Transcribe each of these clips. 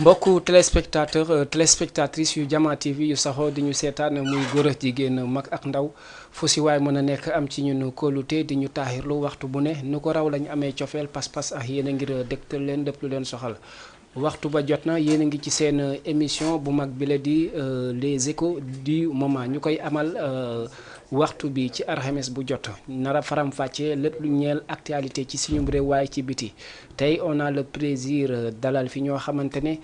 mbokku téléspectatrices yu Jama TV yu saxoo di ñu seetaan muy góor ak jigéen mag ak ndaw fu si waay mën a nekk am ci ñun kóolute di ñu taaxirlu waxtu bu ne nu ko raw lañu amee cofeel pas-pas ak yéen a ngir dégtal leen lépp lu leen soxal waxtu ba jot na yéen a ngi ci seen émission bu mag bi la di les échos du moment ñu koy amal waxtu bi ci alxames bu jot nara faram-fàccee lépp lu ñeel actualité ci suñu réew waaye ci biti tey on a le plaisir dalal fi ñoo xamante ne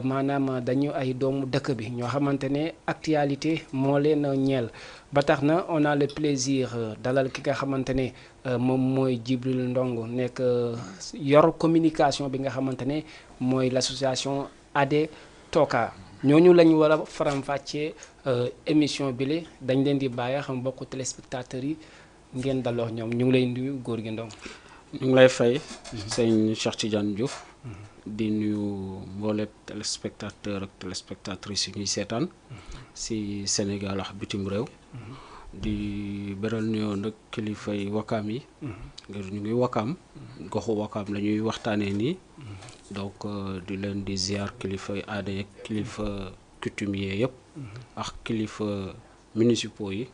maanaam dañu ay doomu dëkk bi ñoo xamante ne actualité moo leen ñeel ba tax na on a le plaisir dalal ki nga xamante ne moom mooy Djibril Ndong nekk yor communication bi nga xamante ne mooy l'association AD Toka ñooñu lañu war a faram-fàccee émission bi le dañ leen di bàyyi xam mbokku téléspectateurs yi ngeen daloo ñoom ñu ngi lay nuyu góor gi Ndong. ñu ngi lay fay sëñ Cheikh Tidiane Diouf di nuyu mboole téléspectateur ak téléspectatrices yi ñuy seetaan si Sénégal ak bitim réew di beral nuyoo nag kilifay wakaam yi ngir ñu ngi wakaam goxu wakaam la ñuy waxtaanee nii donc di leen di ziar kilifay aada yeeg kilifa coutumier yëpp ak kilifa municipaux yi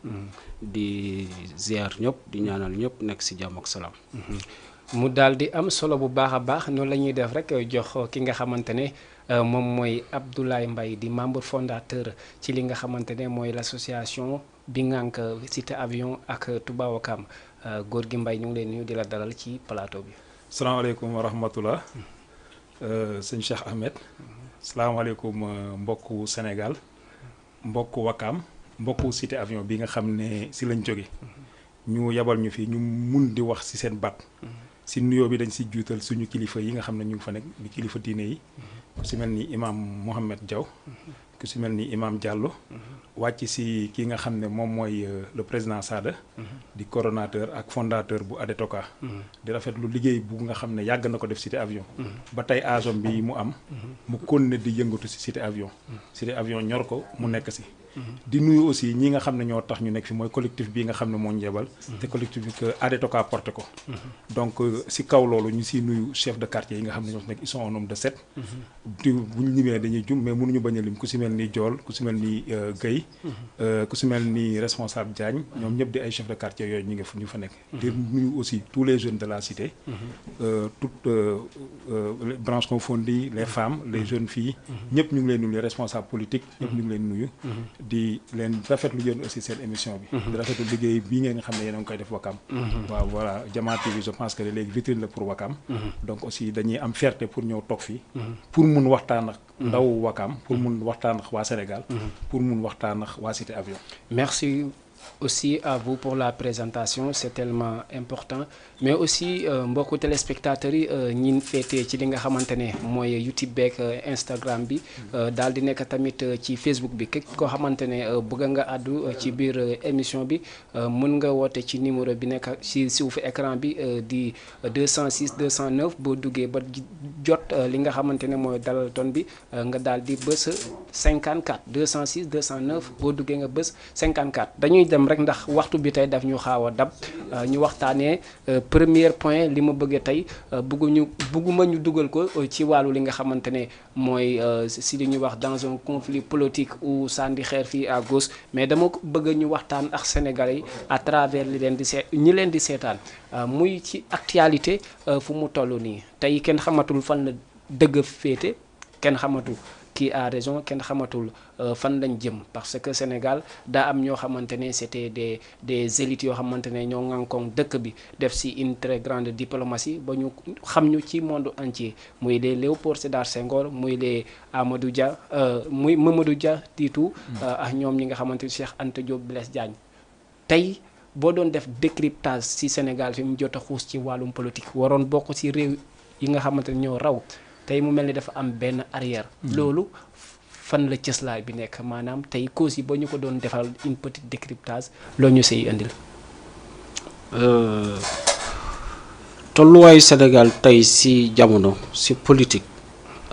di ziar ñëpp di ñaanal ñëpp nekk si jàmm ak salaam. mu daal di am solo bu baax a baax noonu la ñuy def rek jox ki nga xamante ne moom mooy Abdoulaye Mbaye di membre fondateur ci li nga xamante ne mooy l'association bi ngànk Cité Avion ak Touba Ouakam góor gi Mbaye ñu ngi leen nuyu di la dalal ci plateau bi. salaamaaleykum wa rahmatullah sëñ Cheikh Ahmed salaamaaleykum mbokku Sénégal mbokku Ouakam mbokku Cité Avion bi nga xam ne si lañ jóge ñu yabal ñu fi ñu mun di wax si seen baat si nuyoo bi dañ si juutal suñu kilifa yi nga xam ne ñu ngi fa nekk di kilifa diine yi ku si mel ni imam Mohamed Diaw ku si mel ni imam Diallo wàcc si ki nga xam ne moom mooy le président Sada di coordonnateur ak fondateur bu AD Toka di rafetlu liggéey bu nga xam ne yàgg na ko def Cité Avion ba tey agom bi mu am mu continuer di yëngatu si Cité Avion ñor ko mu nekk si di nuyu aussi ñi nga xam ne ñoo tax ñu nekk fi mooy collectif bi nga xam ne moo ñu yebal te collectif bi que AD Toka porté ko donc si kaw loolu ñu siy nuyu chef de quartier yi nga xam ne ñoo si nekk ils sont au nombre de 7 di bu ñu limee dañuy jum mais mënuñu bañ a lim ku si mel ni Diol ku si mel ni Guèye ku si mel ni responsable Diagne ñoom ñëpp di ay chef de quartier yooyu ñu fa nekk di nuyu aussi tous les jeunes de la cité toutes les branches confondues les femmes les jeunes filles ñëpp ñu ngi leen nuyu les responsables politiques ñëpp ñu ngi leen nuyu di leen rafetlu yéen aussi seen émission bi di rafetlu liggéey bii ngeen nga xam ne yéen a ngi koy def Wakam waaw voilà Jama TV je pense que léegi vitrine la pour Wakam donc aussi dañuy am fierté pour ñëw toog fii pour mun waxtaan ak ndaw Wakam pour mun waxtaan ak waa Sénégal pour mun waxtaan ak waa Cité Avion. Merci aussi à vous pour la présentation c'est tellement important mais aussi mbokku téléspectateurs yi ñin féetee ci li nga xamante ne mooy YouTube beeg Instagram bi daal di nekk tamit ci Facebook bi képp koo xamante ne bëgg nga àddu ci biir émission bi mën nga woote ci numéro bi nekk ci suufu écran bi di 206 209 boo duggee ba jot li nga xamante ne mooy dalal ton bi nga daal di bës 54 206 209 boo duggee nga bës 54 dañuy dem rek ndax waxtu bi tey daf ñu xaaw a dab ñu waxtaanee premier point li ma bëgg tey bëgguma ñu dugal ko ci wàllu li nga xamante ne mooy si li ñuy wax dans un conflit politique ou sànni xeer fii à gauche mais dama bëgg ñu waxtaan ak Sénégalais yi à travers ñi leen di seetaan muy ci actualité fu mu toll nii tey kenn xamatul fan la dëgg féete kenn xamatul qui a raison kenn xamatul fan lañ jëm parce que Sénégal daa am ñoo xamante ne c'était des élites yoo xamante ne ñoo ŋànkoon dëkk bi def si une très grande diplomatie ba ñu xam ñu ci monde entier muy les Léopold Sédar Senghor muy les Amadou Dia muy Mamadou Dia Titou ak ñoom ñi nga xamante ne Cheikh Anta Diop Blaise Diagne tey boo doon def décryptage si Sénégal fi mu jot a xuus ci wàllum politique waroon bokk si réew yi nga xamante ne ñoo raw tey mu mel ni dafa am benn arrière loolu fan la cëslaay bi nekk maanaam tey cause yi ba ñu ko doon defal une petite décryptage loo ñu siy indil. tolluwaayu Sénégal tey si jamono si politique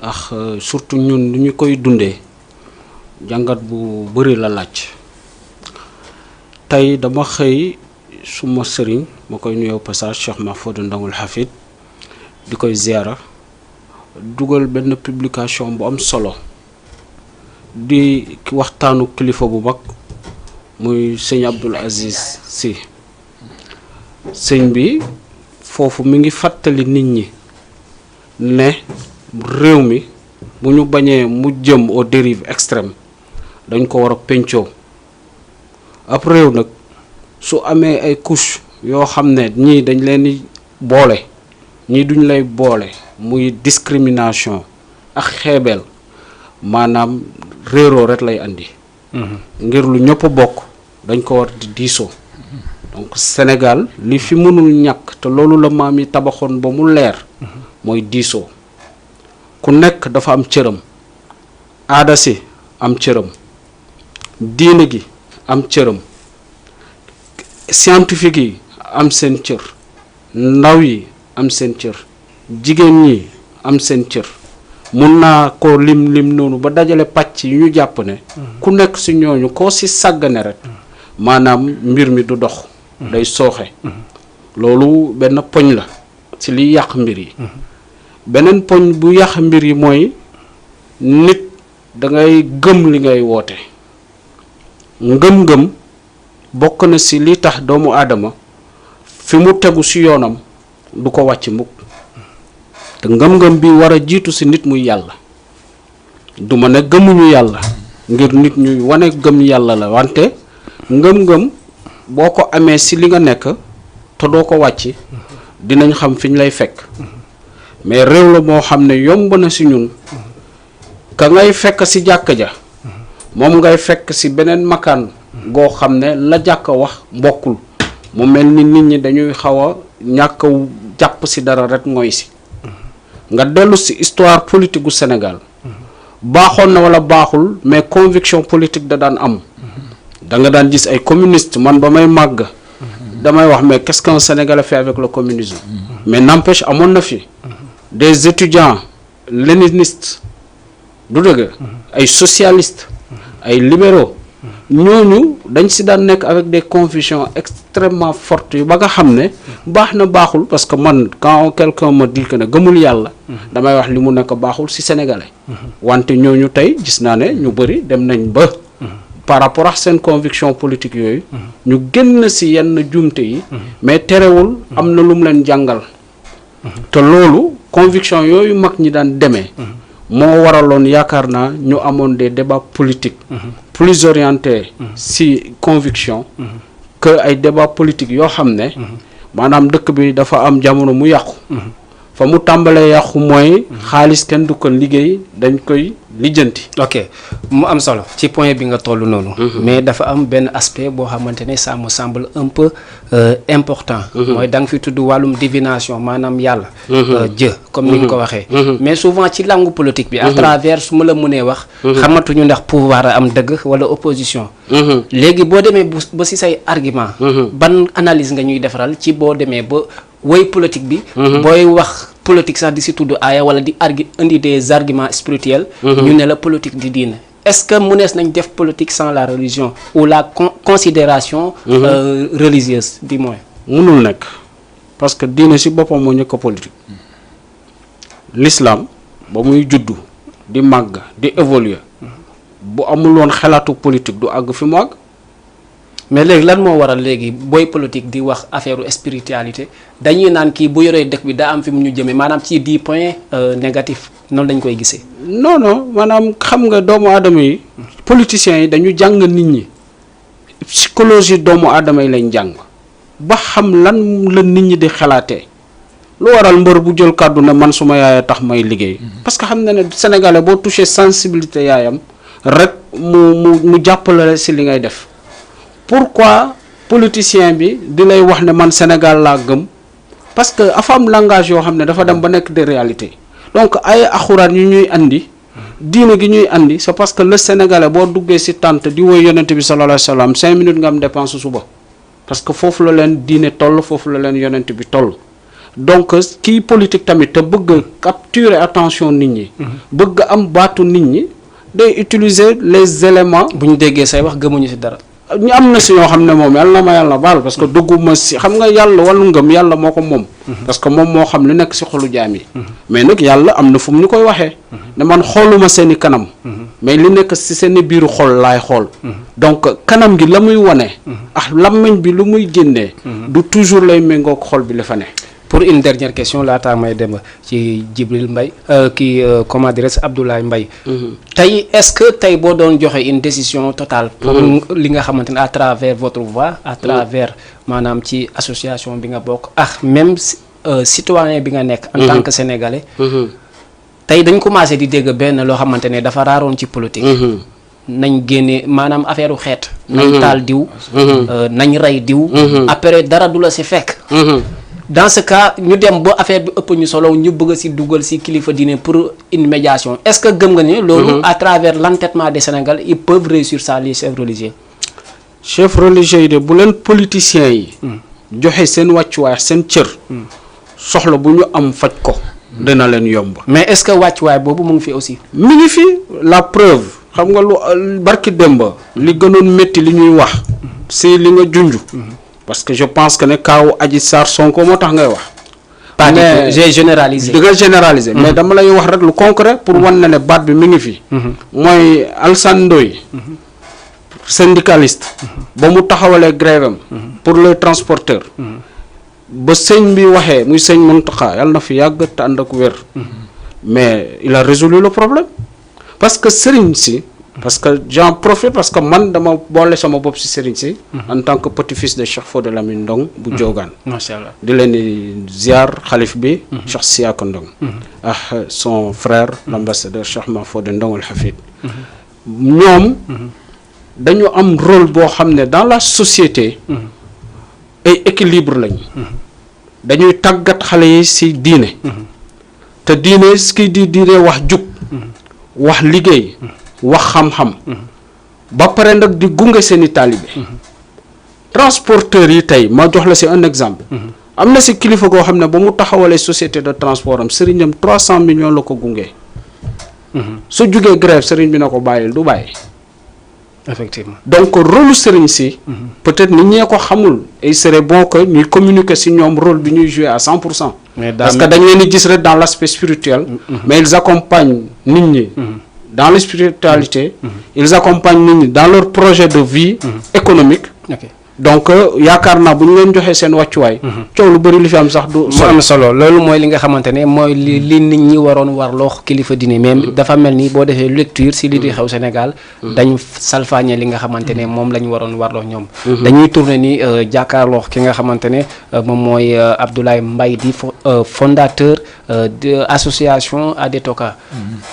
ak surtout ñun lu ñu koy dundee jàngat bu bëri la laaj tey dama xëy suma sëriñ ma koy nuyoo passage Cheikh Mahfoud Ndongul Hafid di koy ziara dugal benn publication bu am solo di waxtaanu kilifa bu mag muy sëñ Abdoul Aziz Sy sëñ bi foofu mi ngi fàttali nit ñi ne réew mi bu ñu bañee mu jëm aux dérives extrêmes dañ ko war a pencoo ab réew nag su amee ay couche yoo xam ne ñii dañ leen di boole ñii duñ lay boole muy discrimination ak xeebeel maanaam réeroo rek lay andi ngir lu ñëpp bokk dañ ko war di diisoo donc Sénégal li fi mënul ñàkk te loolu la maam yi tabaxoon ba mu leer mooy diisoo ku nekk dafa am cëram aada si am cëram diine gi am cëram scientifique yi am seen cër ndaw yi am seen cër jigéen ñi am seen cër mun naa ko lim noonu ba dajale pàcc yu ñu jàpp ne ku nekk si ñooñu koo si sàggane rek maanaam mbir mi du dox day sooxe loolu benn poñ la ci liy yàq mbir yi beneen poñ bu yàq mbir yi mooy nit da ngay gëm li ngay woote ngëm-ngëm bokk na ci li tax doomu aadama fi mu tegu ci yoonam du ko wàcc mukk te ngëm-ngëm bi war a jiitu ci nit muy yàlla du ma ne gëmuñu yàlla ngir nit ñuy wane gëm yàlla la wante ngëm-ngëm boo ko amee ci li nga nekk te doo ko wàcc dinañ xam fi ñu lay fekk mais réew la moo xam ne yomb na ci ñun ka ngay fekk ci jàkk ja moom ngay fekk ci beneen makaan goo xam ne la jàkk wax bokkul mu mel ni nit ñi dañuy xaw a ñàkk jàpp ci dara rek ngoy ci nga dellu ci histoire politique gu Sénégal baaxoon na walla baaxul mais conviction politique da daan am da nga daan gis ay communiste man ba may màgg damay wax mais qu'est-ce qu'un Sénégalais fait avec le communisme mais n'empêche amoon na fi des étudiants léninistes du dëgg ay socialistes ay libéraux ñooñu dañ ci daan nekk avec des convictions extrêmement fortes yu ba nga xam ne baax na baaxul parce que man quand quelqu'un me dit que ne gëmul yàlla damay wax li mu nekk baaxul ci sénégalais wante ñooñu tey gis naa ne ñu bëri dem nañ ba par rapport ak seen conviction politique yooyu ñu génn ci yenn jumte yi mais terewul am na lu mu leen jàngal te loolu conviction yooyu mag ñi daan demee moo waraloon yaakaar naa ñu amoon des débats politiques plus orientés ci conviction que ay débats politiques yoo xam ne maanaam dëkk bi dafa am jamono mu yàqu fa mu tàmbalee yàqu mooy xaalis kenn du ko liggéey dañ koy lijjanti. ok mu am solo ci point bi nga toll noonu. mais dafa am benn aspect boo xamante ne ça me semble un peu important. mooy da nga fi tudd wàllum divination maanaam yàlla. Dieu comme ni ñu ko waxee. mais souvent ci langue politique bi. à travers su ma la mënee wax. xamatuñu ndax pouvoir am dëgg wala opposition. léegi boo demee ba ci say argument. ban analyse nga ñuy defaral ci boo demee ba. woy politique bi booy wax politique sax di si tudd aaya wala di indi des arguments spirituels ñu ne la politique di diine est-ce que mënees nañ def politique sans la religion ou la considération religieuse du moins mënul nekk parce que diine si boppam moo ñëkk a politique l'islam ba muy juddu di màgg di évoluer bu amul woon xalaatu politique du àgg fi mu àgg mais léegi lan moo waral léegi booy politique di wax affaire spiritualité dañuy naan kii bu yoree dëkk bi daa am fi mu ñu jëmee maanaam ci 10 points négatifs noonu lañ koy gisee. non maanaam xam nga doomu aadama yi politiciens yi dañu jàng nit ñi psychologie doomu aadama yi lañ jàng ba xam lan la nit ñi di xalaatee lu waral mbër bu jël kàddu ne man suma yaaya tax may liggéey. parce que xam na ne sénégalais boo touché sensibilité yaayam rek mu jàppale si li ngay def. pourquoi politicien bi di lay wax ne man Sénégal laa gëm parce que dafa am langage yoo xam ne dafa dem ba nekk des réalités donc ay axuraan yu ñuy andi diine gi ñuy andi c'est parce que le Sénégalais boo duggee ci tànt di woy yonent bi sallallahu alayhi wa sallam 5 minutes nga am dépense suba parce que foofu la leen diine toll foofu la leen yonent bi toll donc kii politique tamit te bëgg capturer attention nit ñi bëgg am baatu nit ñi day utiliser les éléments bu ñu déggee say wax gëmuñu ci dara ñu am na si ñoo xam ne moom yàlla na ma yàlla baal parce que dugguma si xam nga yàlla wàllu ngëm yàlla moo ko moom. parce que moom moo xam lu nekk si xolu jaam yi. mais nag yàlla am na fu mu ñu koy waxee. ne man xooluma seen i kanam. mais li nekk si seen i biiru xol laay xool. donc kanam gi la muy wane. ak làmmiñ bi lu muy génnee. du toujours lay méngoog xol bi la fa ne. pour une dernière question laataa may dem ci Djibril Mbaye comment dirais-je Abdoulaye Mbaye tey est-ce que tey boo doon joxe une décision totale pour li nga xamante ne à travers votre voix à travers maanaam ci association bi nga bokk ak même citoyen bi nga nekk en tant que sénégalais tey dañ commencé di dégg benn loo xamante ne dafa raaroon ci politique nañ génne maanaam affaire u xeet nañ taal diw nañ rey diw après dara du la si fekk dans ce cas ñu dem ba affaire bi ëpp ñu solo ñu bëgg si dugal si kilifa diine pour une médiation est-ce que gëm nga ni loolu à travers l'entêtement des Sénégalais ils peuvent réussir ça les chefs religieux yi de bu leen politiciens yi joxe seen wàccuwaay seen cër soxla bu ñu am faj ko dina leen yomb mais est-ce que wàccuwaay boobu mu ngi fi aussi mi ngi fi la preuve xam nga lu barki démba li gënoon métti li ñuy wax si li nga junj parce que je pense que ne kaaw Adji Sarr Sonko moo tax ngay wax. pas mais j'ai généralisé. di nga généraliser. mais dama lay wax rek lu concret pour wan na ne baat bi mi ngi fi. mooy Alassane Ndoye syndicaliste. ba mu taxawalee grève am pour les transporteurs. ba sëñ bi waxee muy sëñ Mountakha yàlla na fi yàgg te ànd ak wér. mais il a résolu le problème parce que sëriñ si. parce que j'en profite parce que man dama boole sama bopp si sëriñ si en tant que petit-fils de Cheikh Fodé Lamine Ndong bu Diogaan macha allah di leen di ziar xalif bi Cheikh Siaka Ndong ak son frère l'ambassadeur Cheikh Mahfoudé Ndong al Hafid ñoom dañu am rôle boo xam ne dans la société ay équilibre lañ dañuy tàggat xale yi si diine te diine ki di diine wax jub wax liggéey wax xam-xam ba pare nag di gunge seeni taalibe transporteurs yi tey ma jox la si un exemple am na si kilifa goo xam ne ba mu taxawalee société de transport am sëriñam 300 millions la ko gunge su jugee grève sëriñ bi na ko bàyyil du bàyyi effectivement donc rôle sëriñ si peut-être nit ñee ko xamul et il serait bon que ñuy communiquer si ñoom rôle bi ñuy jouer à 100% parce que dañ leen di gis rek dans l'aspect spirituel mais ils accompagnent nit ñi dans la spiritualité ils accompagnent nit ñi dans leur projet de vie économique donc yaakaar naa bu ñu leen joxee seen wàccuwaay coow lu bëri li fi am sax du mu am solo loolu mooy li nga xamante ne mooy li nit ñi waroon warloo kilifa dine mais dafa mel ni boo defee lecture si li di xew Sénégal dañu salfaañe li nga xamante ne moom la ñu waroon warloo ñoom dañuy tourner ni jàkkaarloo ki nga xamante ne moom mooy Abdoulaye Mbaye di fondateur de association Adetoka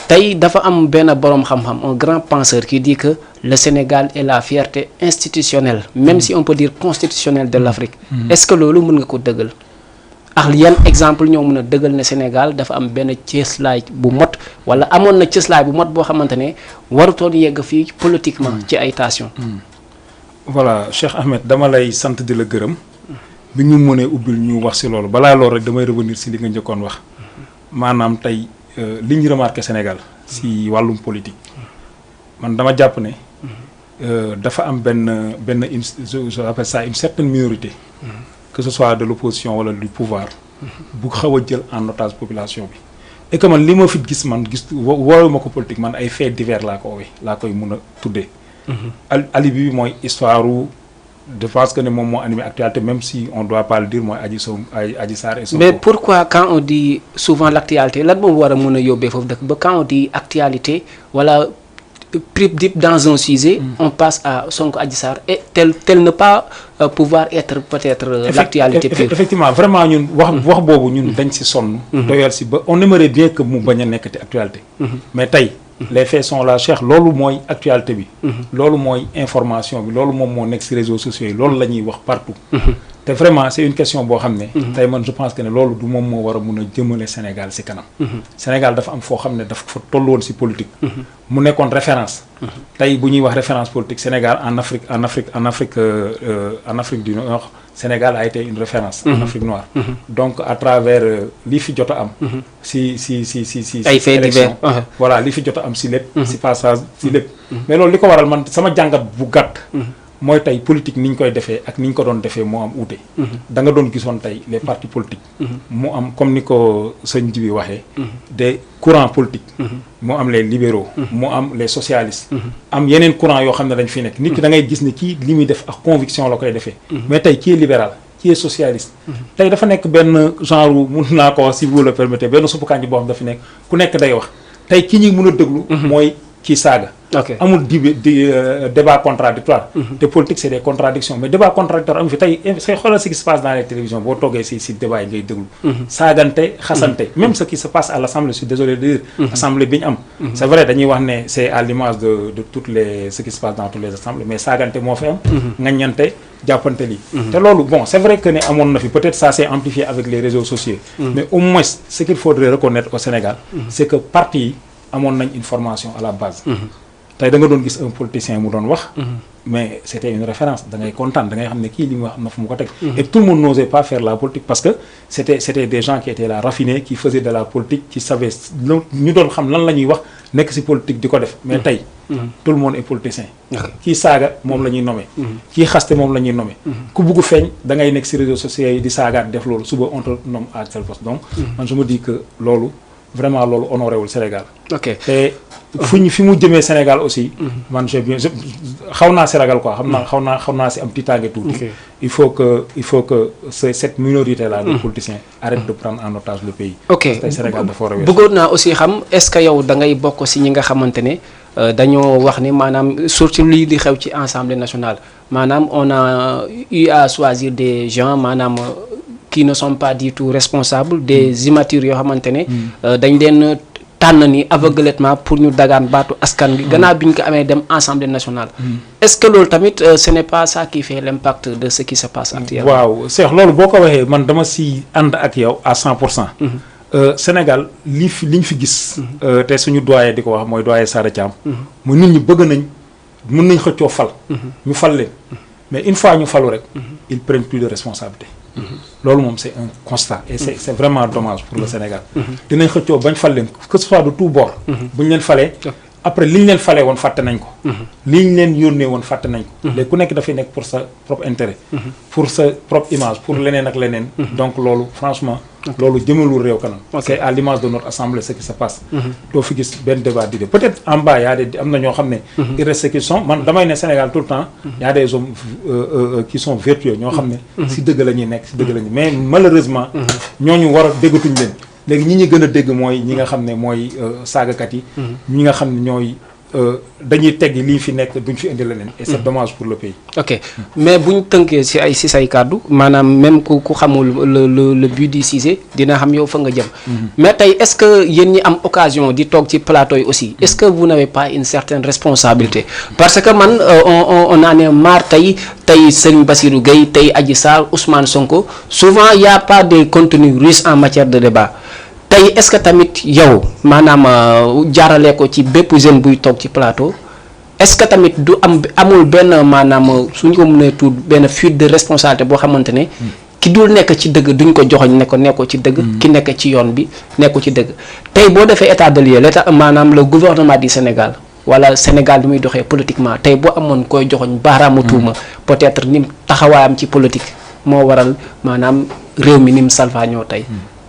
tey dafa am benn boroom xam-xam un grand penseur qui dit que le Sénégal est la fierté institutionnelle même si on peut dire constitutionnelle de l'Afrique est-ce que loolu mën nga ko dëggal ak yan exemple ñoo mën a dëggal ne Sénégal dafa am benn cëslaay bu mot wala amoon na cëslaay bu mot boo xamante ne warutoon yegg fii politiquement ci ay tension voilà Cheikh Ahmed dama lay sant di la gërëm bi ñu mënee ubbil ñu wax ci loolu balaa loolu rek damay revenir ci li nga njëkkoon wax maanaam tey li ñu remarqué Sénégal ci wàllum politique man dama jàpp ne dafa am benn je appelle ça une certaine minorité que ce soit de l'opposition wala du pouvoir bu xaw a jël en otage population bi et que man li ma fi gis man gis woowu ma ko politique man ay faits divers laa koy mun a tuddee alibi bi mooy histoire je pense que ne moom moo animé actualité même si on doit pas le dire mooy Adji Sarr et Sonko. Mais pourquoi quand on dit souvent l'actualité lan moom war a mën a yóbbee foofu dëkk ba quand on dit actualité wala prip dans un sujet on passe à Sonko Adji Sarr et tel ne pas pouvoir être peut-être l'actualité pure. Effectivement vraiment ñun wax boobu ñun dañ ci sonn doyal ci ba on aimerait bien que mu bañ a nekkati actualité mais tey les faits sont là Cheikh loolu mooy actualité bi loolu mooy information bi loolu moom moo nekk ci réseaux sociaux yi loolu la ñuy wax partout te vraiment c'est une question boo xam ne tey man je pense que ne loolu du moom moo war a mun a jëmale Sénégal ci kanam Sénégal dafa am foo xam ne dafa fa toll woon ci politique mu nekkoon référence tey bu ñuy wax référence politique Sénégal en Afrique du Nord Sénégal a été une référence en Afrique noire donc à travers li fi jot a am si ay faits divers voilà li fi jot a am si lépp si passage si lépp mais loolu li ko waral man sama jàngat bu gàtt mooy tey politique ni ñu koy defee ak ni ñu ko doon defee moo am uute. da nga doon gisoon tey les partis politiques. mu am comme ni ko sëñ ji bi waxee. des courants politiques. mu am les libéraux. mu am les socialistes. am yeneen courant yoo xam ne dañ fi nekk nit ki da ngay gis ne kii li muy def ak conviction la koy defee. mais tey kii est libéral kii est socialiste. tey dafa nekk benn genre mun naa ko wax si vous le permettez benn suppu kànja boo xam dafa nekk ku nekk day wax tey ki ñuy mën a déglu. mooy kii saaga. amul débat contradictoire te politique c'est des contradictions mais débat contradictoire amu fi tey say xoolal ce qui se passe dans les télévisions boo toogee si débat yi ngay déglu saagante xasante même ce qui se passe à l'Assemblée je suis désolé de dire assemblée bi ñu am c'est vrai dañuy wax ne c'est à l'image de toutes les ce qui se passe dans toutes les assemblées mais saagante moo fi am ngaññante jàppante lii te loolu bon c'est vrai que ne amoon na fi peut-être ça s'est amplifié avec les réseaux sociaux mais au moins ce qu'il faudrait reconnaître au Sénégal c'est que parti yi amoon nañ une formation à la base tey da nga doon gis un politicien mu doon wax mais c'était une référence da ngay kontaan da ngay xam ne kii li mu wax am na fu mu ko teg et tout le monde n'osait pas faire la politique parce que c'était des gens qui étaient là raffinés qui faisaient de la politique qui savaient ñu doon xam lan la ñuy wax nekk ci politique di ko def mais tey tout le monde est politicien kii saaga moom la ñuy nommer kii xaste moom la ñuy nommer ku bugg feeñ da ngay nekk ci réseaux sociaux yi di saagaat def loolu suba on te nomme à tel poste donc man je me dis que loolu vraiment loolu honoré wul Sénégal te fi mu jëmee Sénégal aussi man xaw naa si ragal quoi xaw naa si am tiitaange tuuti il faut que cette minorité là de politiciens arrête de prendre en otage le pays tey Sénégal dafa war a bëggoon naa aussi xam est-ce que yow da ngay bokk si ñi nga xamante ne dañoo wax ni maanaam surtout lii di xew ci Assemblée nationale maanaam on a eu à choisir des gens maanaam qui ne sont pas du tout responsables des immatures yoo xamante ne dañ leen tànn ni aveuglément pour ñu dagaan baatu askan bi gannaaw bi ñu ko amee dem Assemblée nationale est-ce que loolu tamit ce n'est pas ça qui fait l'impact de ce qui se passe actuellement waaw Cheikh loolu boo ko waxee man dama si ànd ak yow à 100% Sénégal liñ fi gis te suñu doyen di ko wax mooy doyen Sada Thiam mu nit ñi bëgg nañ mën nañ xëccoo fal ñu fal leen mais une fois ñu falu rek ils prennent plus de responsabilité loolu moom c'est un constat et c'est vraiment dommage pour le Sénégal dinañ xëccoo bañ fal leen que ce soit de tout bord bu ñu leen falee après li ñu leen falee woon fàtte nañ ko li ñu leen yónnee woon fàtte nañ ko léegi ku nekk dafay nekk pour sa propre intérêt pour sa propre image pour leneen ak leneen donc loolu franchement loolu jëmalul réew kanam c'est à l'image de notre assemblée ce qui se passe doo fi gis benn débat d'idées peut-être en bas yaa des am na ñoo xam ne il reste qui sont man damay ne Sénégal tout le temps y a des hommes qui sont vertueux ñoo xam ne si dëgg la ñuy nekk si dëgg la ñuy mais malheureusement ñooñu war a déggatuñ leen léegi ñi gën a dégg mooy ñi nga xam ne mooy saagakat yi ñi nga xam ne ñooy dañuy teggi lii fi nekk duñ fi indi leneen et c'est dommage pour le pays ok mais buñ tënkee si say kàddu maanaam même ku xamul le but du sujet dina xam yow fa nga jëm mais tey est-ce que yéen ñi am occasion di toog ci plateau yi aussi est-ce que vous n'avez pas une certaine responsabilité parce que man on en est marre tey Serigne Bassirou Gueye tey Adji Sarr Ousmane Sonko souvent y a pas de contenu riche en matière de débat tey est-ce que tamit yow maanaam jaarale ko ci bépp jeune buy toog ci plateau est-ce que tamit du amul benn maanaam suñ ko mënee tudd benn fuite de responsabilité boo xamante ne ki dul nekk ci dëgg duñ ko joxoñ ne ko nekkoo ci dëgg ki nekk ci yoon bi nekkoo ci dëgg tey boo defee état de lieu l'état maanaam le gouvernement du Sénégal wala Sénégal bi muy doxee politiquement tey boo amoon koy joxoñ baaraamu tuuma peut-être ni taxawaayam ci politique moo waral maanaam réew mi ni mu salfaañoo tey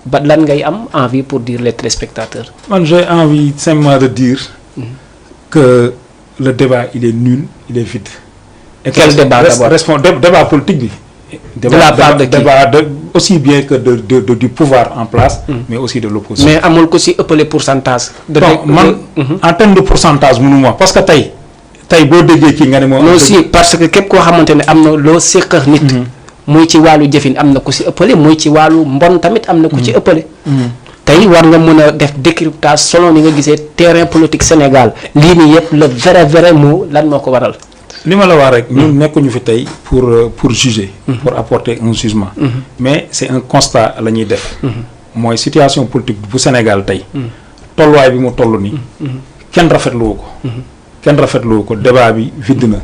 ba lan ngay am envie pour dire les téléspectateurs. man j'ai envie simplement de dire que le débat il est nul il est vide. Et quel débat d'abord débat politique bi. de la part de qui débat aussi bien que du pouvoir en place. mais aussi de l'opposition. mais amul ko ci ëppale pourcentage. man en termes de pourcentage mënu ma parce que tey boo déggee kii nga ne moom. non si parce que képp koo xamante ne am na loo séq ak nit. muy ci wàllu jëfin am na ku ci ëppale muy ci wàllu mbon tamit am na ku ci ëppale tey war nga mën a def décryptage selon ni nga gisee terrain politique Sénégal lii nii yëpp le vrai mot lan moo ko waral li ma la wax rek ñun nekkuñu fi tey pour juger pour apporter un jugement mais c'est un constat la ñuy def mooy situation politique bu Sénégal tey tolluwaay bi mu toll nii kenn rafetluwu ko débat bi vide na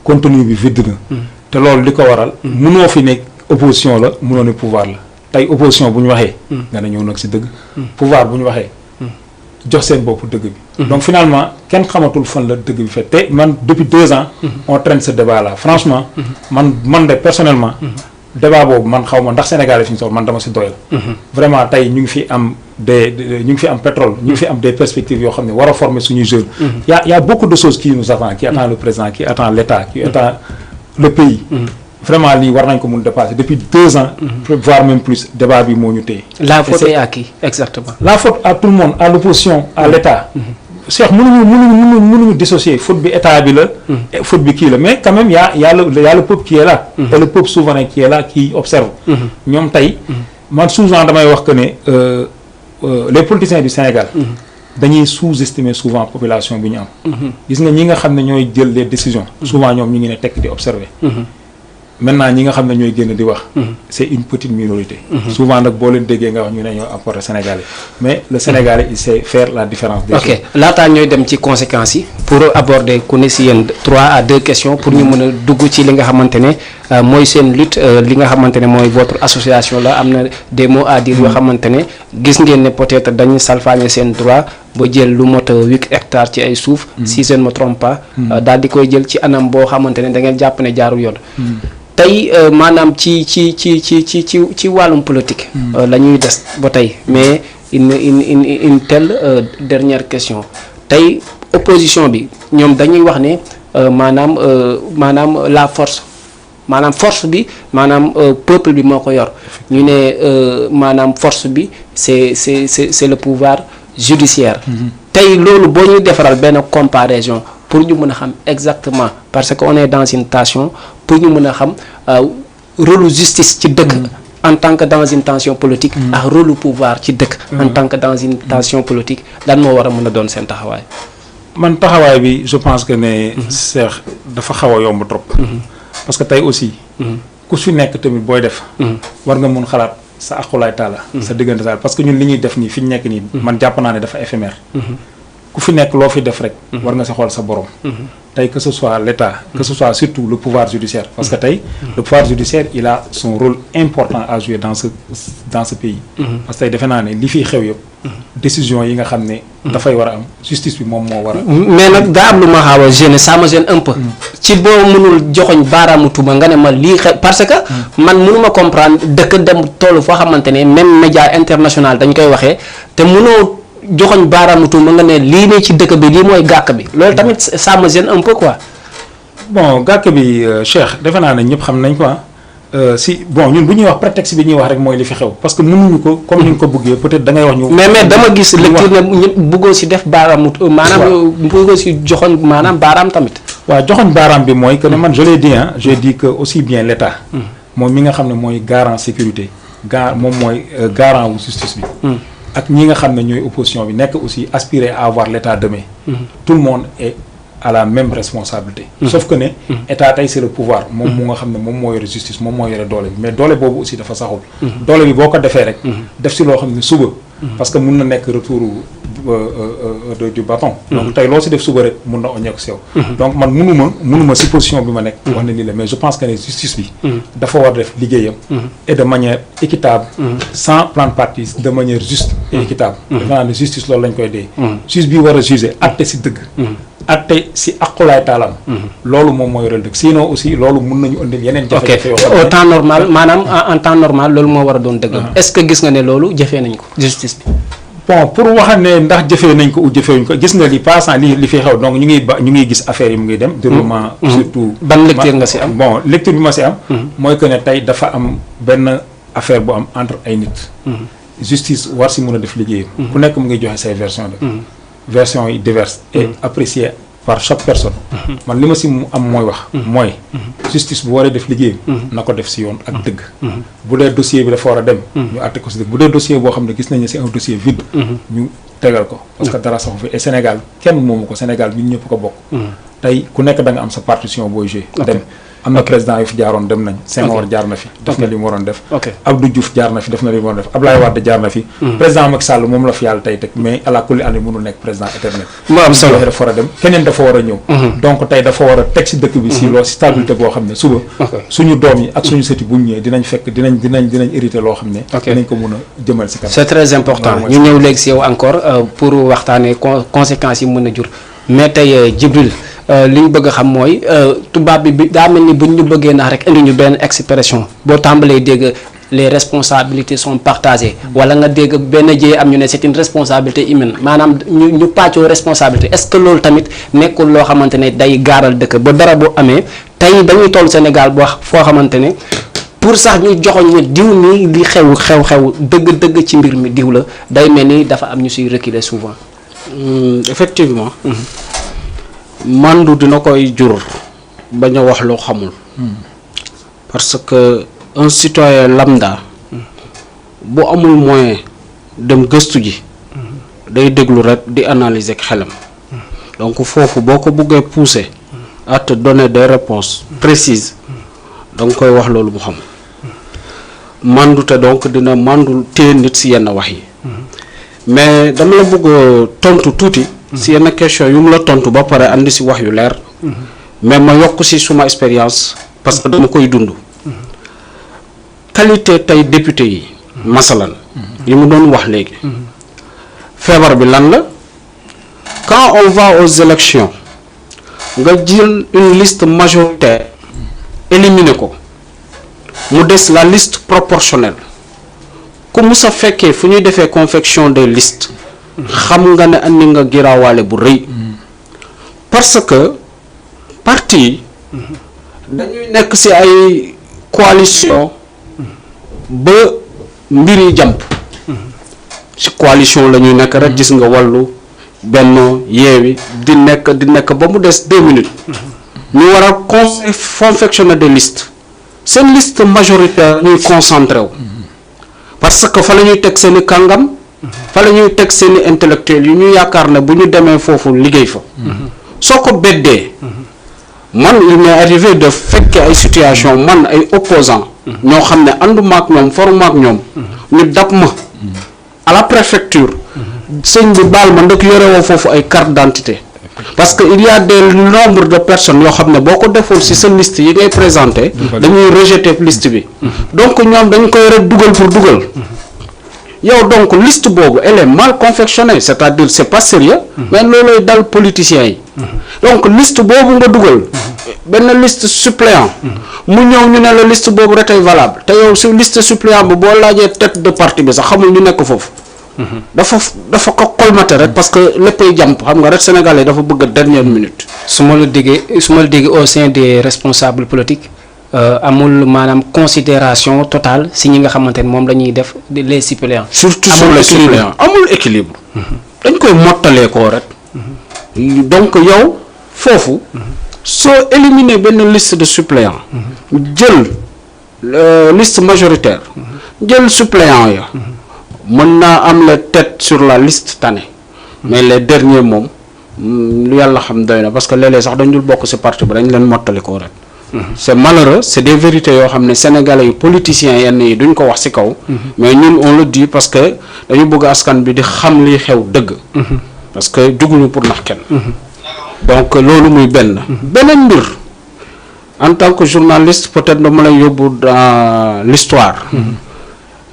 contenu bi vide na te loolu li ko waral mënoo fi nekk opposition la mënoo ne pouvoir la tey opposition bu ñu waxee nga ne ñëw nag ci dëgg pouvoir bu ñu waxee jox seen bopp dëgg bi. donc finalement kenn xamatul fan la dëgg bi fait te man depuis 2 ans. on traîne ce débat là franchement. man de personnellement. débat boobu man xaw ma ndax Sénégal yi fi ñu soxla man dama si doyal. vraiment tey ñu ngi fi am ñu ngi fi am pétrole. ñu ngi fi am des perspectives yoo xam ne war a former suñuy jeunes. y a beaucoup de choses qui nous attendent qui attend le président qui attend l'État qui attend le pays. vraiment lii war nañ ko mun dépasser depuis 2 ans. voire même plus débat bi moo ñu téye. la faute est à qui exactement. la faute à tout le monde à l'opposition à l'État. Cheikh mënuñu dissocier faute bi état bi la. faute bi kii la mais quand même y a le peuple qui est là. et le peuple souverain qui est là qui observe. ñoom tey man souvent damay wax que ne les politiciens du Sénégal. dañuy sous-estimer souvent population bi ñu am. gis nga ñi nga xam ne ñooy jël les décisions. souvent ñoom ñu ngi ne tekk di observer. maintenant ñi nga xam ne ñooy génn di wax. c'est une petite minorité. souvent nag boo leen déggee nga wax ñu ne ñoo apporter Sénégalais mais le Sénégalais il sait faire la différence. des ok laataa ñooy dem ci conséquences yi pour aborder ku ne si yéen 3 à 2 questions pour ñu mën a dugg ci li nga xamante ne mooy seen lutte li nga xamante ne mooy votre association la am na des mots à dire yoo xamante ne gis ngeen ne peut-être dañu salfaañe seen droit ba jël lu mot 8 hectares ci ay suuf. si je ne me trompe pas. daal di koy jël ci anam boo xamante ne da ngeen jàpp ne jaarul yoon. tey maanaam ci wàllum politique. la ñuy des ba tey mais une telle dernière question tey opposition bi ñoom dañuy wax ne maanaam la force bi maanaam peuple bi moo ko yor ñu ne maanaam force bi c'est le pouvoir judiciaire. tey loolu boo ñuy defaral benn comparaison pour ñu mën a xam exactement parce que on est dans une tension pour ñu mën a xam rôle justice ci dëkk en tant que dans une tension politique ak rôle pouvoir ci dëkk en tant que dans une tension politique lan moo war a mën a doon seen taxawaay. man taxawaay bi je pense que ne Cheikh dafa xaw a yomb trop parce que tey aussi ku fi nekk tamit booy def war nga mun xalaat sa aqulaay taala sa diggante taala parce que ñun li ñuy def nii fi ñu nekk nii man jàpp naa ne dafa éphémère ku fi nekk loo fi def rek war nga si xool sa borom tey que ce soit l'État que ce soit surtout le pouvoir judiciaire parce que tey le pouvoir judiciaire il a son rôle important à jouer dans ce pays parce que tey defe naa ne li fiy xew yëpp décision yi nga xam ne dafay war a am justice bi moom moo war a mais nag daa am lu ma xaw a gêner ça me gêne un peu ci boo mënul joxoñ baaraamu tuuma nga ne ma lii xew parce que man mënuma comprendre dëkk dem toll foo xamante ne même média international dañ koy waxee te mënoo joxoñ baaraamu tuuma nga ne lii ne ci dëkk bi lii mooy gàkk bi loolu tamit ça me gêne un peu quoi. bon gàkk bi Cheikh defe naa ne ñëpp xam nañ ko si bon ñun bu ñuy wax prétexte bi ñuy wax rek mooy li fi xew parce que mënuñu ko comme ni nga ko bëggee peut-être da ngay wax ñu. mais dama gis lecture ne ñëpp bëggoo si def baaraamu maanaam bëggoo si joxoñ maanaam baaraam tamit. waaw joxoñ baaraam bi mooy que ne man je l'ai dit j'ai dit que aussi bien l'État. moom mi nga xam ne mooy garant sécurité moom mooy garant wu justice bi. ak ñi nga xam ne ñooy opposition bi nekk aussi aspirer à avoir l'État demain. tout le monde est à la même responsabilité. sauf que ne état tey c'est le pouvoir moom mu nga xam ne moom moo yore justice moom moo yore doole bi mais doole boobu aussi dafa saxul. doole bi boo ko defee rek. def si loo xam ne suba. parce que mun na nekk retour du bâton. donc tey loo si def suba rek mun na oñeeku si yow. donc man munuma si position bi ma nekk. wax na lii la mais je pense que ne justice bi. dafa war def liggéeyam. et de manière équitable. sans prendre parti de manière juste et équitable. defe naa ne justice loolu lañ koy dee. juge bi war a juger atte si dëgg. atte si aqulaay taalam. loolu moom moo yoreel dëgg sinon aussi loolu mun nañu indil yeneen jafe-jafe yoo xam ne au temps normal maanaam en temps normal loolu moo war a doon dëgg. est-ce que gis nga ne loolu jëfee nañ ko justice bi. bon pour wax ne ndax jëfee nañ ko ou jëfeewuñ ko gis nga li passant li fi xew donc ñu ngi gis affaire yi mu ngi dem. déroulement surtout. ban lecture nga si am. bon lecture bi ma si am. mooy que ne tey dafa am benn affaire bu am entre ay nit. justice war si mun a def liggéeyam. ku nekk mu ngi joxe say versions de. versions yi diverses et appréciées par chaque personne. man li ma si mu am mooy wax. mooy justice bu waree def liggéeyam. na ko def si yoon ak dëgg. bu dee dossier bi dafa war a dem. ñu àtte ko si dëgg bu dee dossier boo xam ne gis nañ ne c'est un dossier vide. ñu tegal ko parce que dara saxu fi et Sénégal kenn moomu ko Sénégal ñun ñëpp ko bokk. tey ku nekk da nga am sa partition booy joué dem am na président yu fi jaaroon dem nañ Senghor jaar na fi def na li mu waroon def Abdou Diouf jaar na fi def na li mu waroon def Abdoulaye Wade jaar na fi président Macky Sall moom la fi yàlla tey teg mais ala kulli année mënul nekk président éternel dafa war a dem keneen dafa war a ñëw donc tey dafa war a teg si dëkk bi si loo si stabilité boo xam ne suba suñu doom yi ak suñu sëti bu ñu ñëwee dinañ fekk dinañ hérité loo xam ne dinañ ko mun a jëmal si kanam c'est très important ñu ñëw léegi si yow encore pour waxtaanee conséquences yi mën a jur mais tey Djibril li ñu bëgg a xam mooy tubaab bi daa mel ni buñ ñu bëggee ndax rek indi ñu benn expression boo tàmbalee dégg les responsabilités sont partagées wala nga dégg benn jëye am ñu ne c'est une responsabilité humaine maanaam ñu pàccoo responsabilité est-ce que loolu tamit nekkul loo xamante ne day gaaral dëkk ba dara bu amee tey dañuy toll Sénégal boo foo xamante ne pour sax ñu joxoñ ne diw mi li xew dëgg-dëgg ci mbir mi diw la day mel ni dafa am ñu siy reculer souvent. Effectivement. mandu dina koy jur bañ a wax loo xamul. parce que un citoyen lambda bu amul moyen dem gëstu ji day déglu rek di analyser ak xelam donc foofu boo ko bëggee pousser à te donner des réponses précises da nga koy wax loolu mu xam mandu te donc dina mandu téye nit si yenn wax yi mais dama la bëgg tontu tuuti si yenn question yu mu la tontu ba pare andi si wax yu leer mais ma yokk si suma expérience parce que dama koy dund qualité tey député yi masalan yi mu doon wax léegi feebar bi lan la quand on va aux élections nga jël une liste majoritaire éliminer ko mu des la liste proportionnelle ku musa fekkee fu ñuy defee confection des listes xam nga ne andi nga giraawaale bu rëy parce que parti yi dañuy nekk ci ay coalition ba mbir yi jàmp ci coalition la ñuy nekk rek gis nga wàllu Benno Yewwi di nekk ba mu des 2 minutes ñu war a confectionner des listes seen liste majoritaire ñuy concentré wu parce que fa la ñuy teg seeni kàngam fa la ñuy teg seeni intellectuels yu ñu yaakaar ne bu ñu demee foofu liggéey fa soo ko beddee man il m'est arrivé de fekke ay situation man ay opposants ñoo xam ne ànduma ak ñoom foruma ak ñoom ñu dab ma à la préfecture sëñ bi baal ma ndëkk yore woo foofu ay carte d'identité parce que il y a des nombre de personnes yoo xam ne boo ko defoon ci sa liste yi ngay présenté dañuy rejeter liste bi donc ñoom dañ koy rek dugal pour dugal yow donc liste boobu elle est mal confectionnée c'est-à-dire c'est pas sérieux mais loolooy dal politiciens yi donc liste boobu nga dugal benn liste suppléant mu ñëw ñu ne la liste boobu rek ay valable te yow ci liste suppléant bi boo laajee tête de parti bi sax xamul ñu nekk foofu dafa ko colmater rek parce que léppay jàmp xam nga rek Sénégalais dafa bëgg dernière minute. su ma la déggee au sein des responsables politiques amul maanaam considération totale si ñi nga xamante ne moom la ñuy def les suppléants. surtout sur les suppléants amul équilibre. dañ koy mottalee koo rek. donc yow foofu soo éliminer benn liste de suppléants. jël liste majoritaire. jël suppléants ya. mën naa am la tête sur la liste tane mais les derniers moom lu yàlla xam doy na parce que léeg-léeg sax dañ dul bokk ci parti bi dañ leen mottali ko rek c'est malheureux c'est des vérités yoo xam ne sénégalais yi politiciens yenn yi duñ ko wax ci kaw mais ñun on le dit parce que dañu bëgg askan bi di xam li xew dëgg parce que juguñu pour nax kenn donc loolu muy beneen mbir en tant que journaliste peut-être dama lay yóbbu dans l'histoire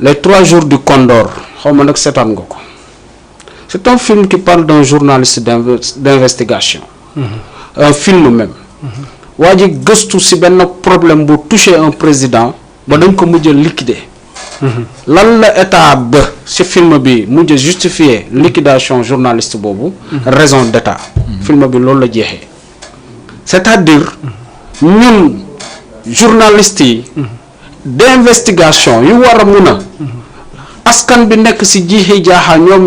les 3 jours du Condor xaw ma nag seetaan nga ko c'est un film qui parle d'un journaliste d'investigation un film même waa ji gëstu ci benn problème bu touché un président ba dañ ko mujj liquider lan la état ba ci film bi mujj justifier liquidation journaliste boobu raison d'état film bi loolu la jeexee c'est-à-dire ñun journalistes yi d'investigation yu war a mun a askan bi nekk ci jiixi jaaxa ñoom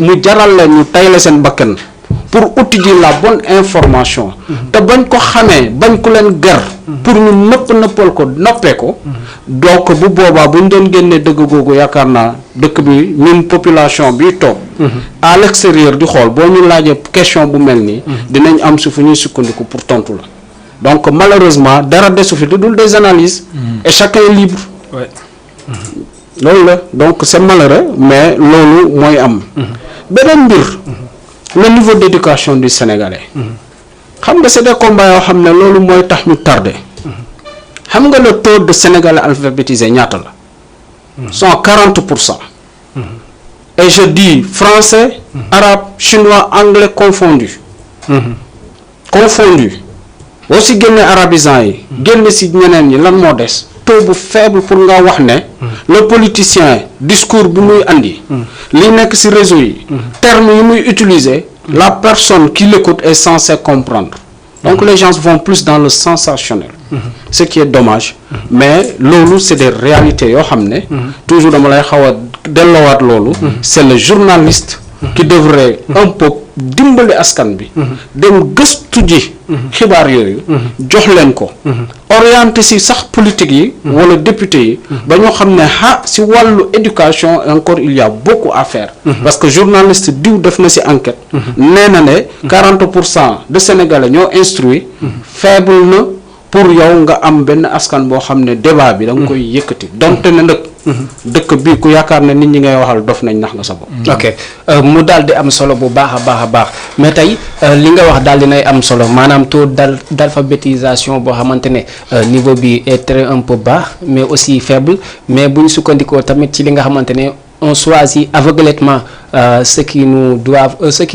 mu jaral leen ñu tayle seen bakkan pour étudier la bonne information te bañ ko xamee bañ ko leen ger pour ñu nëppal ko noppee ko donc bu boobaa bu ñu doon génnee dëgg googu yaakaar naa dëkk bi ñun population bi toog à l'extérieur di xool boo ñu laajee question bu mel nii dinañ am su fu ñuy sukkandiku pour tontu la donc malheureusement dara desu fi dul des analyses et chacun est libre loolu la donc c'est malheureux mais loolu mooy am beneen mbir le niveau d'éducation du Sénégalais xam nga c'est des combats yoo xam ne loolu mooy tax ñu tardé xam nga le taux de Sénégalais alphabétisés ñaata la sont 40% et je dis français arabe chinois anglais confondus boo si génne arabisants yi génne si ñeneen ñi lan moo des taux bu faible pour nga wax ne le politicien discours bi muy andi li nekk si réseau yi termes yi muy utiliser la personne qui l'écoute est censée comprendre donc les gens vont plus dans le sensationnel ce qui est dommage mais loolu c'est des réalités yoo xam ne toujours dama lay xaw a delloowaat loolu c'est le journaliste qui devrait un peu dimbali askan bi dem gëstu ji xibaar yooyu jox leen ko orienté si sax politique yi wala député yi ba ñoo xam ne si wàllu éducation encore il y a beaucoup à faire parce que journaliste diw def na si enquête nee na ne 40% de Sénégalais ñoo instruit faible na pour yow nga am benn askan boo xam ne débat bi da nga koy yëkkati donte ne nag dëkk bi ku yaakaar ne nit ñi ngay waxal dof nañ nax nga sa bopp. ok mu daal di am solo bu baax a baax mais tey li nga wax daal di nay am solo maanaam taux d'alphabétisation boo xamante ne niveau bi est très un peu bas mais aussi faible mais bu ñu sukkandikoo tamit ci li nga xamante ne on choisit aveuglément ceux qui